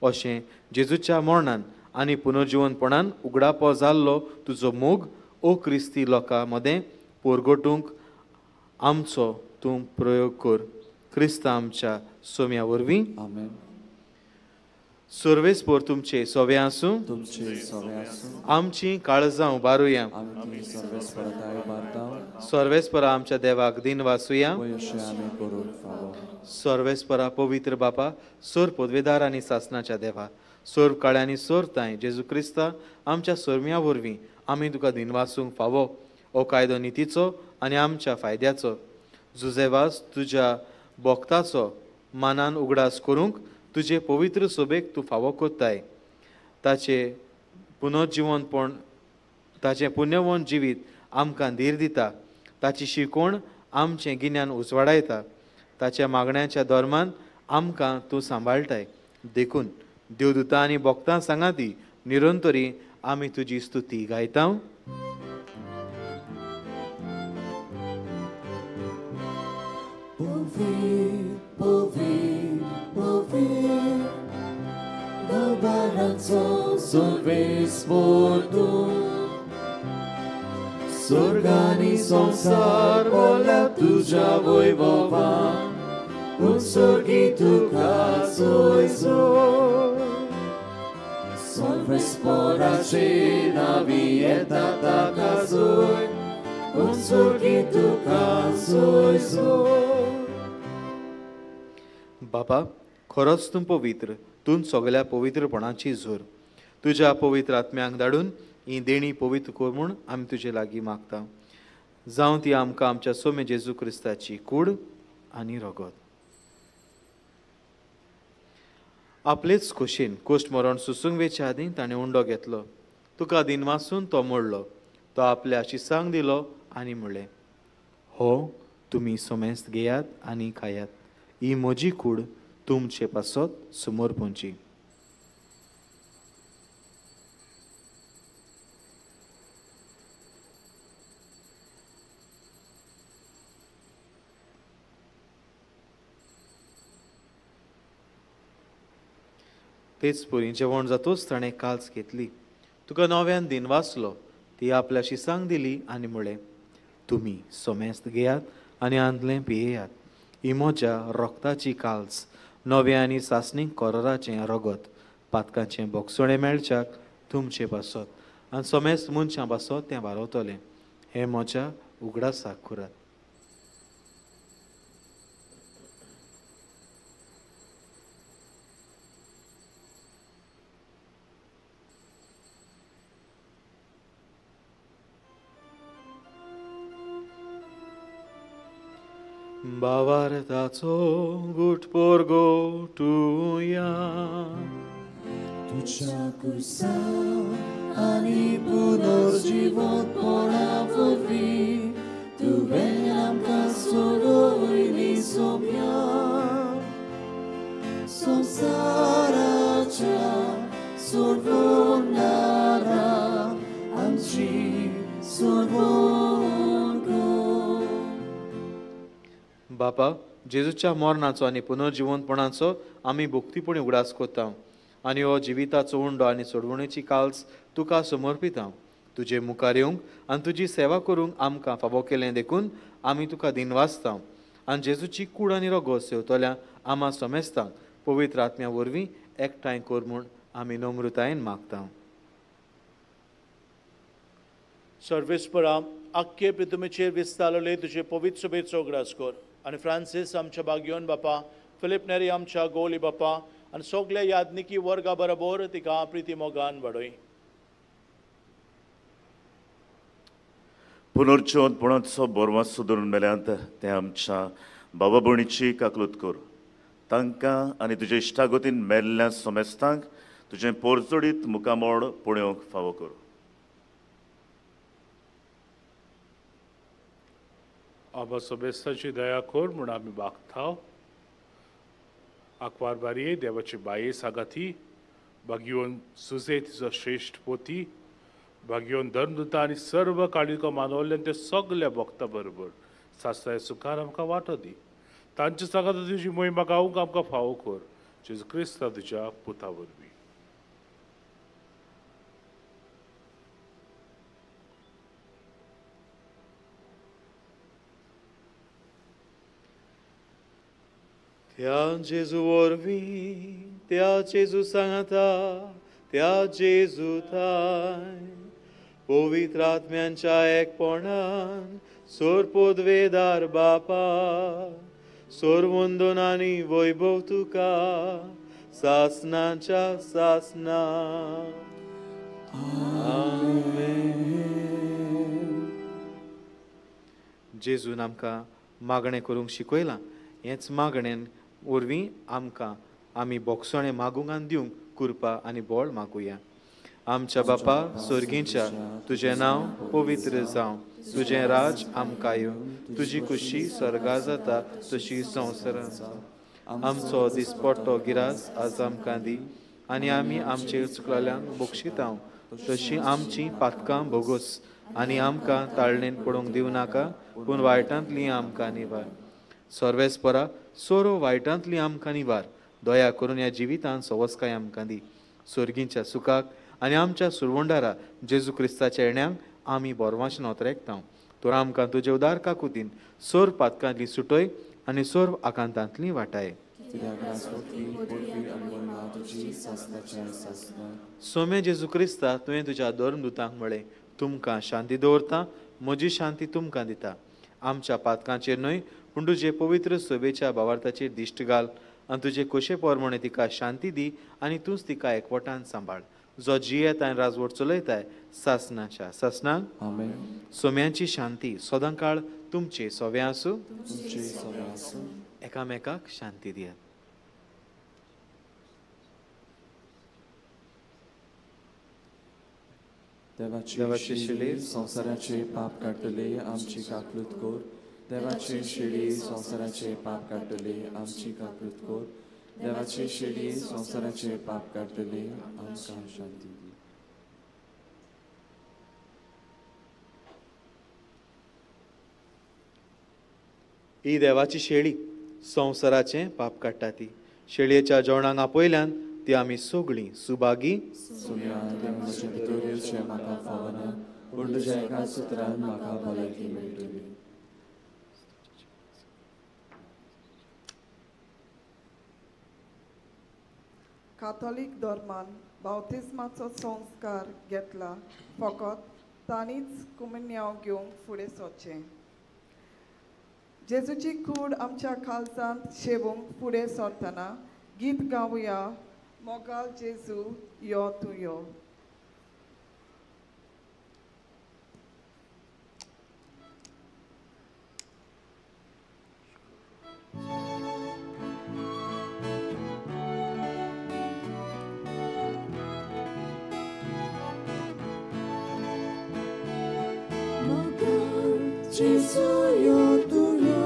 अशें जेजूच्या मरणान आनी पुनर्जिवनपणान उगडापो जाल्लो तुजो मोग ओ क्रिस्ती लोकां मदें पोरगोटूंक आमचो तूं प्रयोग कर. क्रिस्त आमच्या सोम्या वरवीं. आमेन. सर्वेस्पोर तुमचे सोवे आसूं. तुमचे सोवे आसूं. आमची काळजां उबारुया. आमी सर्वेस्परा उबारता. सर्वेस्परा आमच्या देवाक दिन वासुया. आमी करूंक फावो. सर्वेस्परा पवित्र बापा, सोर पदवेदार आनी सासनाच्या देवा, सोर काळ्यांनी सोर तांय जेजू क्रिस्ता आमच्या सोरम्या वरवीं आमी तुका दिनवासूंक फावो. हो कायदो नितीचो आनी आमच्या फायद्याचो. जुझेवास तुज्या भक्ताचो मानान उगडास करूंक तुजे पवित्र सोबेक तूं फावो कोत्ताय. ताचे पुनर्जिवनपण ताचें पुण्यवन जिवीत आमकां धीर दिता. ताची शिकवण आमचें गिन्यान उजवाडायता. ताच्या मागण्याच्या धर्मान आमकां तूं सांबाळटाय. देखून देवदूतां आनी भक्तां सांगाती निरंतरी आमी तुजी स्तुती गायता. स्वर्गानी संसार बोल्या तुझ्या वैभवान, उत्सर्गी तुका सोय सोय. सर्वेस्पराचे नावी येता ताका सोय, उत्सर्गी तुका सोय सोय. बाबा, खरोच तूं पवित्र, तूं सगळ्या पवित्रपणाची जोर. तुज्या पवित्र आत्म्यांक धाडून ही देणी पवित्र कर म्हूण आमी तुजे लागीं मागता. जावं ती आमकां आमच्या सोमे जेजू क्रिस्ताची कूड आनी रगत. आपलेच खोशेन कोश्ट मरण सुसूंक वेच्या आदीं ताणें उंडो घेतलो. तुका दिनवासून तो मोडलो. तो आपल्या शिसांक दिलो आनी म्हणलें, हो तुमी सोमेस्त घेयात आनी खायात. ही म्हजी कूड तुमचे पासत समर्पणची. तेच परी जेवण जातोच ताणें काल्स घेतली. तुका नव्यान दिन वाचलो. ती आपल्या शिसांक दिली आनी म्हणलें, तुमी सोमेस्त घेयात आनी आंदलें पियेयात. ही म्हज्या रोगताची काल्स, नव्या आनी सासणीक कोरोराचें रगत, पातकाचें बोगसणें मेळच्याक तुमचे पासत आनी सोमेस्त मनशां पासत तें वारवतलें. हें म्हज्या उगडासाक करात. भावार्थाचो गुट पोरगोटुया. तुज्या कुर्सा आनी पुनर्जिवंतपणा वरवीं तुवें आमकां सोडयली सोम्या. संवसाराच्या सोडवणारा आमची सोडवण कर. बापा, जेजूच्या मरणाचो आनी पुनर्जिवंतपणाचो आमी भक्तीपणी उगडास करता आनी हो जिविताचो उंडो आनी सोडवणेची काल्स तुका समर्पिता. तुजे मुखार येवंक आनी तुजी सेवा करूंक आमकां फावो केलें देखून आमी तुका दिनवासता. आनी जेजूची कूड आनी रगत सेवतल्या आमा समेस्तांक पवित्र आत्म्या वरवीं एकठांय कर म्हूण आमी नम्रतायेन मागता. सर्वेस्परा, आख्खे पृथ्वीचेर विस्तारले तुजे पवित्र सभेचो उगडास कर आनी फ्रांसीस आमच्या बागयोन बापा, फिलीप नेरी आमच्या गोली बापा आनी सगल्या यादनिकी वर्गा बरोबर तिका प्रिती मोगान वाडय. पुनर्जिवंतपणाचो बोरवासो धरून मेल्यांत ते आमच्या बाबा भयणीची काकलूत कर. तांकां आनी तुजे इश्टागतीन मेल्ल्या समेस्तांक तुजें पोरजोडीत मुखामोड पळोवंक फावो कर. आबा सोबेस्ताची दया कर म्हूण आमी मागता. आंकवार बारये देवाची बाये सागाती भाग्योन सुजे तिचो श्रेश्ठ पोती भाग्योन धर्मदूता आनी सर्व काळिको मानवल्ल्यान ते सगल्या भक्ता बरोबर सासणाच्या सुखान आमकां वांटो दी. तांचे सांगाता तुजी मोहिमा गावंक आमकां फावो कर जेजू क्रिस्ता तुज्या पुता वरवीं. त्या जेजू वरवीं, त्या जेजू सांगाता, त्या जेजू थाय पवित्र आत्म्यांच्या एकपणान सोरपोदवेदार बापा सोरवंदन आनी वैभव तुका सासनाच्या सासना. आमेन. जेजून आमकां मागणें करूंक शिकयलां. हेंच मागणेन वरवीं आमकां आमी बोगसणें मागूंक आनी दिवंक कृपा आनी बळ मागुया. आमच्या बापा स्वर्गींच्या, तुजें नांव पवित्र जावं, तुजें राज आमकां येवं, तुजी खुशी स्वर्गा जाता तशी संवसारांत जावं. आमचो दिसपट्टो गिरास आज आमकां दी आनी आमी आमचे चुकलेल्यांक बक्षितांव तशी आमची पातकां भोगोस आनी आमकां ताळणेन पडूंक दिवं नाका, पूण वायटांतली आमकां निवार. सर्वेस्परा सोरो वायटांतली आमकां निवार. दया करून ह्या जिवितांत सवस्काय आमकां दी. स्वर्गींच्या सुखाक आनी आमच्या सुरवंडारा जेजू क्रिस्ताच्या येण्यांक आमी बोरवांश नोतरेकता. तर आमकां तुजे उदार काकुतीन सोर पातकांतली सुटय आनी सोर आकांतांतली वाटाय. सोमे जेजू क्रिस्ता, तुवें तुज्या धर्मदूतांक म्हळें, तुमकां शांती दवरता, म्हजी शांती तुमकां दिता. आमच्या पातकांचेर न्हय पूण तुजे पवित्र सभेच्या भावार्थाचेर दिश्ट घाल आनी तुजे कोशे प्रमाणे तिका शांती दी आनी तूंच तिका एकवटान सांबाळ, जो जियेत आनी राजवट चलयताय सासनाच्या सासनाक. आमेन. सोम्यांची शांती सदांकाळ तुमचे सोवे आसूं. एकामेकाक शांती दियात. देवाची शिडी संवसाराचे पाप काडटले आमची काकलूत कर. देवाची शिडी संवसाराचे पाप काडटले आमची काकलूत कर. देवाची शिडी संवसाराचे पाप काडटले आमकां शांती दी. ही देवाची शेळी संवसाराचें पाप काडटा. ती शेळयेच्या जेवणाक आपयल्यान ती आमी सगळीं सुभागी. म्हाका फावना, पूण तुज्या एका सुत्रान म्हाका भलायकी मेळटली. काथोलीक धर्मान बाप्तिस्माचो संस्कार घेतला फकत तांणीच कुमिन्यांव घेवंक फुडें सरचें. जेजूची कूड आमच्या काळजांत शेवूंक फुडें सरतना गीत गावया, मोगाल जेजू यो तूं यो. Jesu yo tu yo,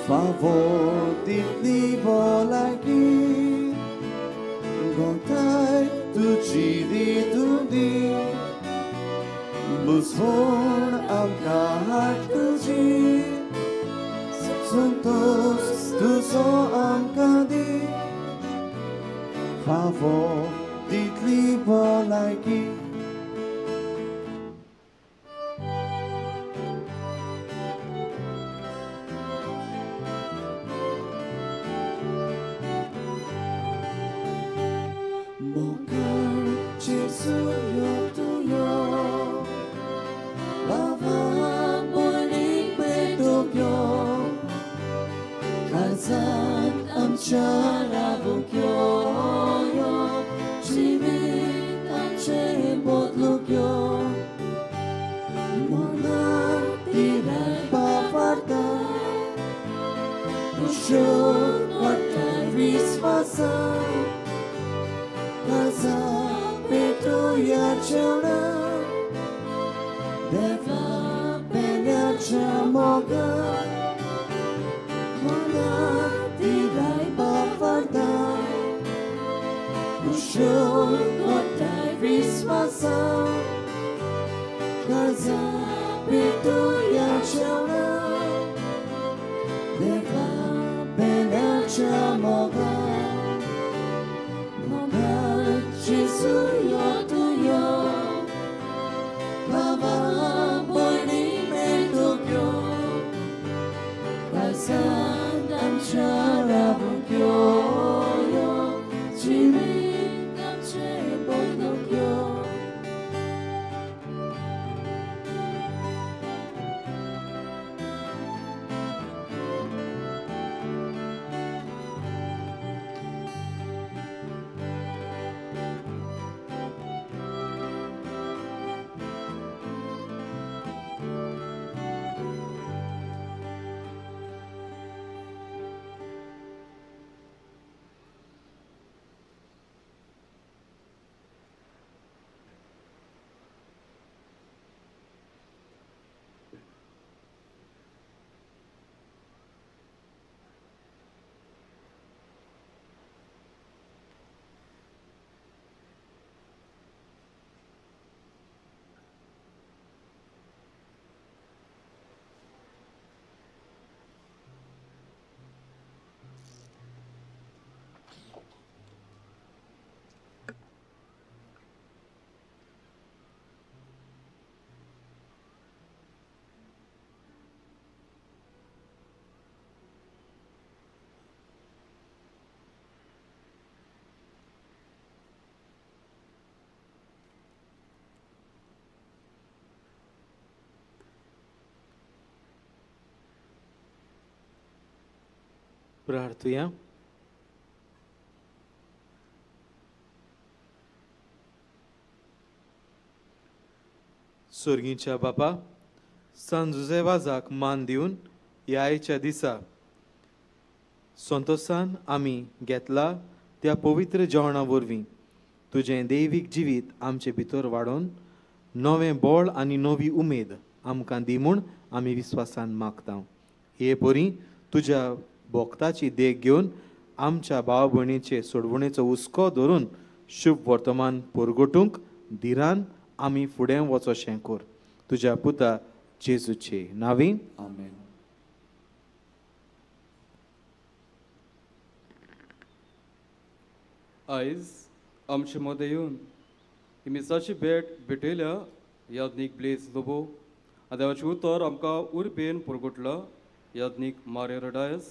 Favor bolaki Gontai tu chidi tundi Busfon amka tuji Santos tu so amka di Favor ditli bolaki. जेजू यो तूं यो बाबा भयणीक पेटूंक यो काळजांत आमच्या रावूंक यो यो जिवीत आमचें बदलूंक यो मनाक तिराय बाबार्ता उशोक वाडटाय विस्वासान काळजांत पेटोवया जेवणान देवा पेल्याच्या मोगान मनाक तिराय बाबार्ता उशोक वाडटाय विस्वासान काळजांत पेटोवया जेवणान देवा पेल्याच्या मोगान मोगान जेजू यो तूं यो बाबा भयणीक मेळटूंक यो काळजांत आमच्या रावूंक यो यो जिवीत आमचें बदलूंक यो. प्रार्थुया. सोर्गीच्या बापा, सांत जुझे वाजाक मान दिवन ह्या आयच्या दिसा संतोसान आमी घेतला त्या पवित्र जेवणा वरवीं तुजें दैवीक जिवीत आमचे भितर वाडोवन नवें बळ आनी नवी उमेद आमकां दी म्हूण आमी विस्वासान मागता. हे परी तुज्या भोक्ताची देख घेवन आमच्या भाव भयणीचे सोडवणेचो हुस्को धरून शुभ वर्तमान परगटूंक धिरान आमी फुडें वचोशें कर. तुज्या पुता जेजूचे नांवी आमेन. आयज आमचे मदें येवन ही मिसाची भेट भेटयल्या याज्ञीक ब्लेज लोबो आनी देवाचें उतर आमकां उर्बेन परगटलां याज्ञीक मार्यो रडायस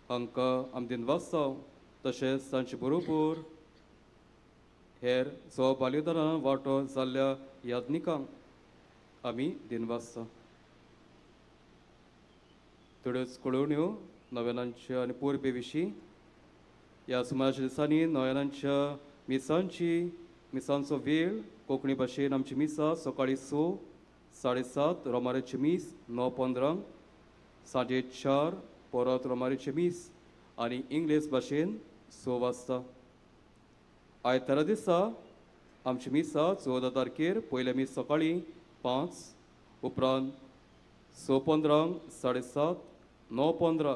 हांकां आमी दिनवासता. तशेंच तांचे बरोबर हेर सो बालिदारां वांटो जाल्ल्या याज्ञिकांक आमी दिनवासता. थोड्योच कळोवण्यो नव्यानांच्या आनी पोरबे विशीं. ह्या सुमाराच्या दिसांनी नव्यानांच्या मिसांचो वेळ कोंकणी भाशेन आमची मिसां सकाळीं 6, 7:30, रोमारेचें मीस 9:15, सांजे 4, परत रोमारेचें मीस आनी इंग्लीश भाशेन 6 वाजता. आयतारा दिसा आमची मिसां 14 तारखेर पयलें मीस सकाळीं 5, उपरांत 6:15, 7:30, 9:15,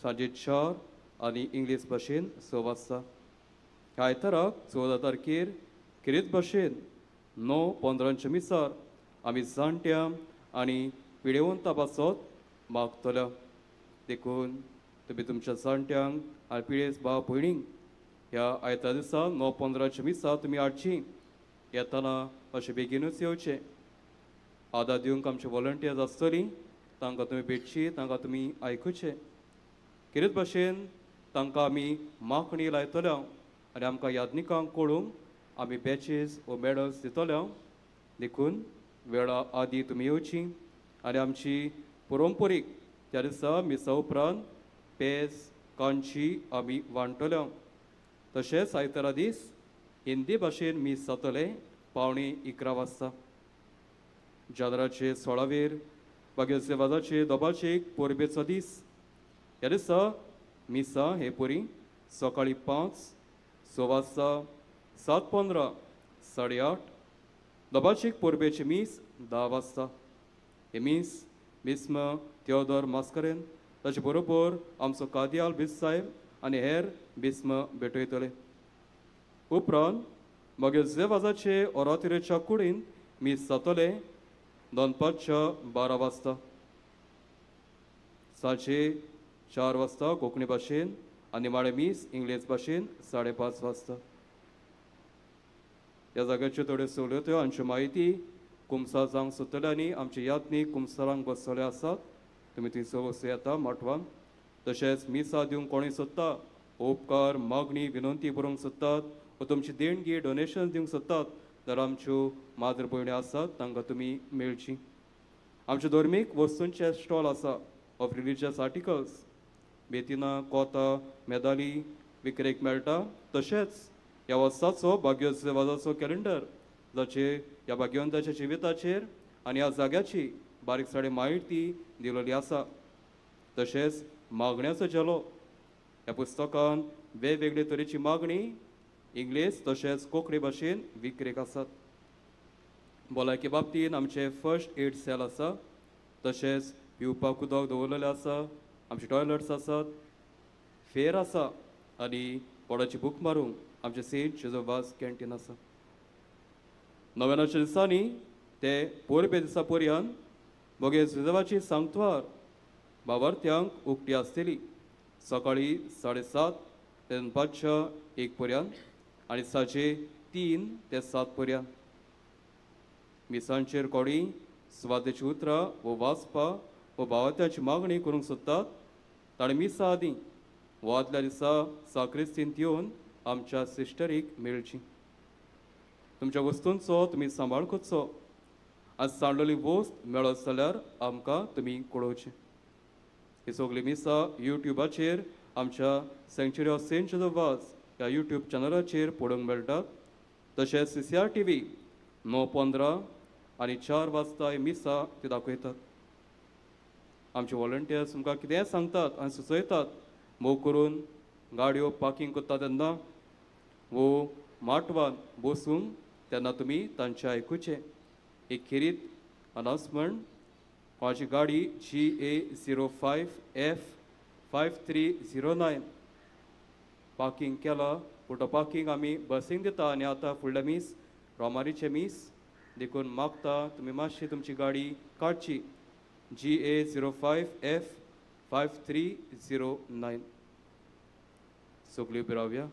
सांजे 4 आनी इंग्लीश भाशेन 6 वाजता. ह्या आयताराक 14 तारखेर खेरीत भाशेन 9:15 मिसार आमी जाणट्यां आनी पिडेवंता पासत मागतल्या. देखून तुमी तुमच्या जाणट्यांक आनी पिडेस्त भाव भयणींक ह्या आयतारा दिसा 9:15 मिसा तुमी हाडची. येतना अशें बेगीनूच येवचें. आदार दिवंक आमचे वॉलंटियर्स आसतलीं, तांकां तुमी भेटची, तांकां तुमी आयकुचें. खेरीत भाशेन तांकां आमी मागणी लायतल्या आनी आमकां याज्ञिकांक कळूंक आमी बॅचीस वो मॅडल्स दितले, देखून वेळा आदी तुमी येवची आनी आमची परंपरीक त्या दिसा मिसा उपरांत पेज कांची आमी वांटले. तशेंच आयतारा दीस हिंदी भाशेन मीस जातलें 10:45 वाजता. जादराचे 16वेर बागेचे वाजाचे दोबाचे परबेचो दीस. ह्या दिसा मिसा हे परी सकाळी 5, 6 वाजता, 7:15, 8:30. दोबाचीक परबेचे मीस 10 वाजता. हे मीस बिस्म थियोदोर मास्करेन ताचे बरोबर आमचो कादियाल बिस साहेब आनी हेर बिस्म भेटयतले. उपरांत मागीर जेवाजाचे ओरातिरेच्या कुडीन मीस जातले दनपारच्या 12 वाजता. सांजे 4 वाजता कोंकणी भाशेन आनी माळे मीस इंग्लीश भाशेन 5:30 वाजता. ह्या जाग्याच्यो थोड्यो सवलत्यो आमच्यो म्हायती कुमसार जावंक सोदतले आनी आमचे यात्नीक कुमसारांक बसतले आसात. तुमी थंयसर वचूं येता माटवान. तशेंच मिसा दिवंक कोणूय सोदता, उपकार मागणी विनंती बरोवंक सोदतात वा तुमची देणगी डोनेशन दिवंक सोदतात जाल्यार आमच्यो माद्र भयण्यो आसात तांकां तुमी मेळची. आमचे धर्मीक वस्तूंचे स्टॉल आसा ऑफ रिलिजियस आर्टिकल्स, बेतिना, कोता, मेदाली विक्रेक मेळटा. तशेंच ह्या वर्साचो भाग्योत्सवाचो कॅलेंडर जाचेर ह्या भाग्यवंताच्या जिविताचेर आनी ह्या जाग्याची बारीकसाणी म्हायती दिलेली आसा. तशेंच मागण्याचो झेलो ह्या पुस्तकान वेगवेगळे तरेची मागणी इंग्लीश तशेंच कोंकणी भाशेन विक्रेक आसात. भलायके बाबतीन आमचे फर्स्ट एड सेल आसा. तशेंच पिवपाक उदक दवरलेलें आसा, आमचे टॉयलट्स आसात, फेर आसा आनी कोणाची बूक मारूंक आमचें सेंट जेजू वाज कॅन्टीन आसा. नव्यानाच्या दिसांनी ते परबे दिसा पर्यंत मगेर जुजवाची सांगत्वार बाबार्थ्यांक उक्ती आसतली सकाळी 7:30 ते दनपारच्या 1 पर्यंत आनी सांजे 3 ते 7 पर्यंत. मिसांचेर कोणी सुवातेची उतरां वो वाचपा वो भावार्थ्याची मागणी करूंक सोदतात ताणें मिसा आदीं वो आदल्या दिसा साक्रिस्तींत येवन आमच्या सिस्टरीक मेळची. तुमच्या वस्तूंचो तुमी सांबाळ करचो आनी सांडलेली वस्त मेळत जाल्यार आमकां तुमी कळोवचें. ही सगळी मिसां युट्युबाचेर आमच्या सँक्चुरी ऑफ सेंट जोजफ वाज ह्या युट्यूब चॅनलाचेर पळोवंक मेळटात. तशेंच CCR TV 9:15 आनी 4 वाजता ही मिसां ती दाखयतात. आमचे वॉलंटियर्स तुमकां कितेंय सांगतात आनी सुचयतात. मोग करून गाडयो पार्कींग करता तेन्ना वो माटवान बसूंक तेन्ना तुमी तांचें आयकुचें. एक खेरीत अनाउन्समेंट, कोणाची गाडी GA 05 F 5309 parking केला पूण तो पार्कींग आमी बसींक दिता आनी आतां फुडलें मीस रोमारीचें मीस देखून मागता तुमी मातशी तुमची गाडी काडची. GA 05 F 5309. सगळीं उबी रावया.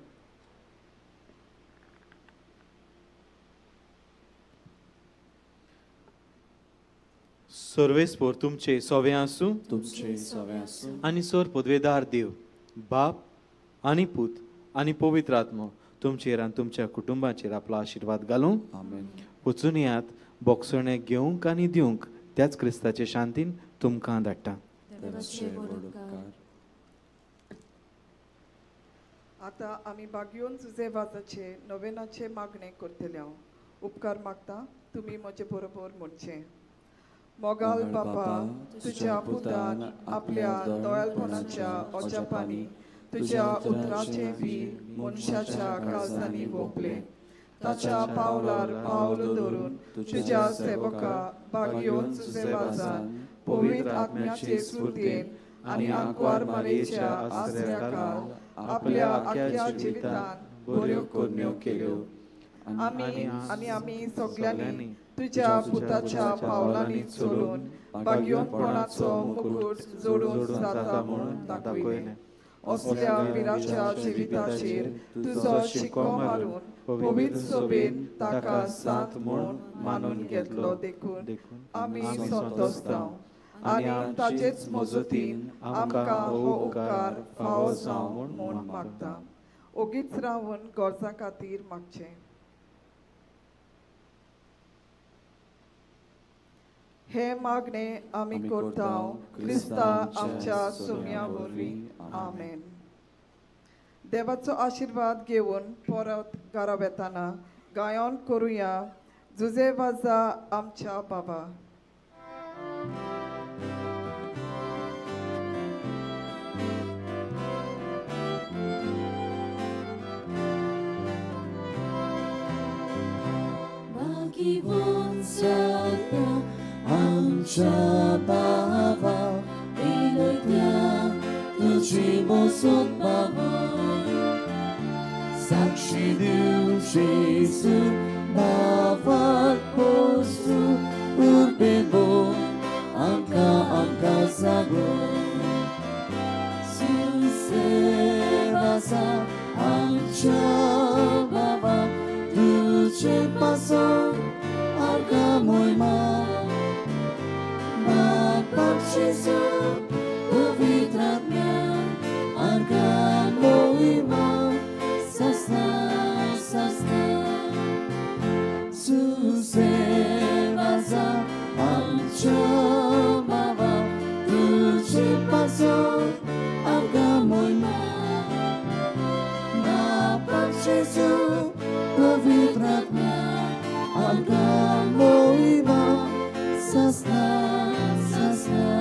सर्वेस्पोर तुमचे सोवे आसूं, तुमचे सोवे आसूं आनी सोर पदवेदार देव बाप आनी पूत आनी पवित्र आत्मो तुमचेर आनी तुमच्या कुटुंबाचेर आपलो आशिर्वाद घालूं. आमेन. वचून येयात बोगसणें घेवंक आनी दिवंक त्याच क्रिस्ताचे शांतीन तुमकां धाडटा. आतां आमी बागयोन जुजे वाजाचे नोवेनाचे मागणें करतले. हांव उपकार मागता तुमी म्हजे बरोबर म्हणचें. मोगाल बापा, तुज्या पुतान आपल्या दयाळपणाच्या अजापांनी तुज्या उतराचें बी मनशाच्या काळजांनी वोंपलें. ताच्या पावलार पावल धरून तुज्या सेवका बागयोन जुजे वाजान पवित्र आत्म्याचे स्फूर्तेन आनी आंकवार मारयेच्या आसऱ्याकाल आपल्या आख्या जिवितान बऱ्यो करण्यो केल्यो. आमी आनी आमी सगळ्यांनी तुज्या पुताच्या पावलांनी चलून भाग्योनपणाचो मुकूट जोडून जाता म्हूण दाखयलें. असल्या विराच्या जिविताचेर तुजो शिको मारून पवित्र सोबेन ताका सांत म्हूण मानून घेतलो देखून आमी संतोसता आनी ताचेच मजतीन आमकां हो उपकार फावो जावं म्हूण मागता. ओगीच रावन गरजां खातीर मागचें. हे मागणे आमी करता क्रिस्ता आमच्या सोम्या वरवीं. आमेन. देवाचो आशिर्वाद घेवन परत घरा वेताना गायन करुया जुजे वाजा आमच्या बाबा. आमच्या बाबा विनयत्या तुजी मोसत बाबा साक्षी दिव जेजू नांवाक पोसू उर्बेबो आमकां आमकां जागो सुसेवासा आमच्या बाबा तुजे पासो आमकां मोयमा बापाक जेजू पवित्र आत्म्या आमकां मोयमा सस्ना सस्ना सुसेवासा आमच्या बाबा तुजे पासो आमकां मोयमा बापाक जेजू पवित्र आत्म्या आमकां मोयमा सस्ना सस्ना.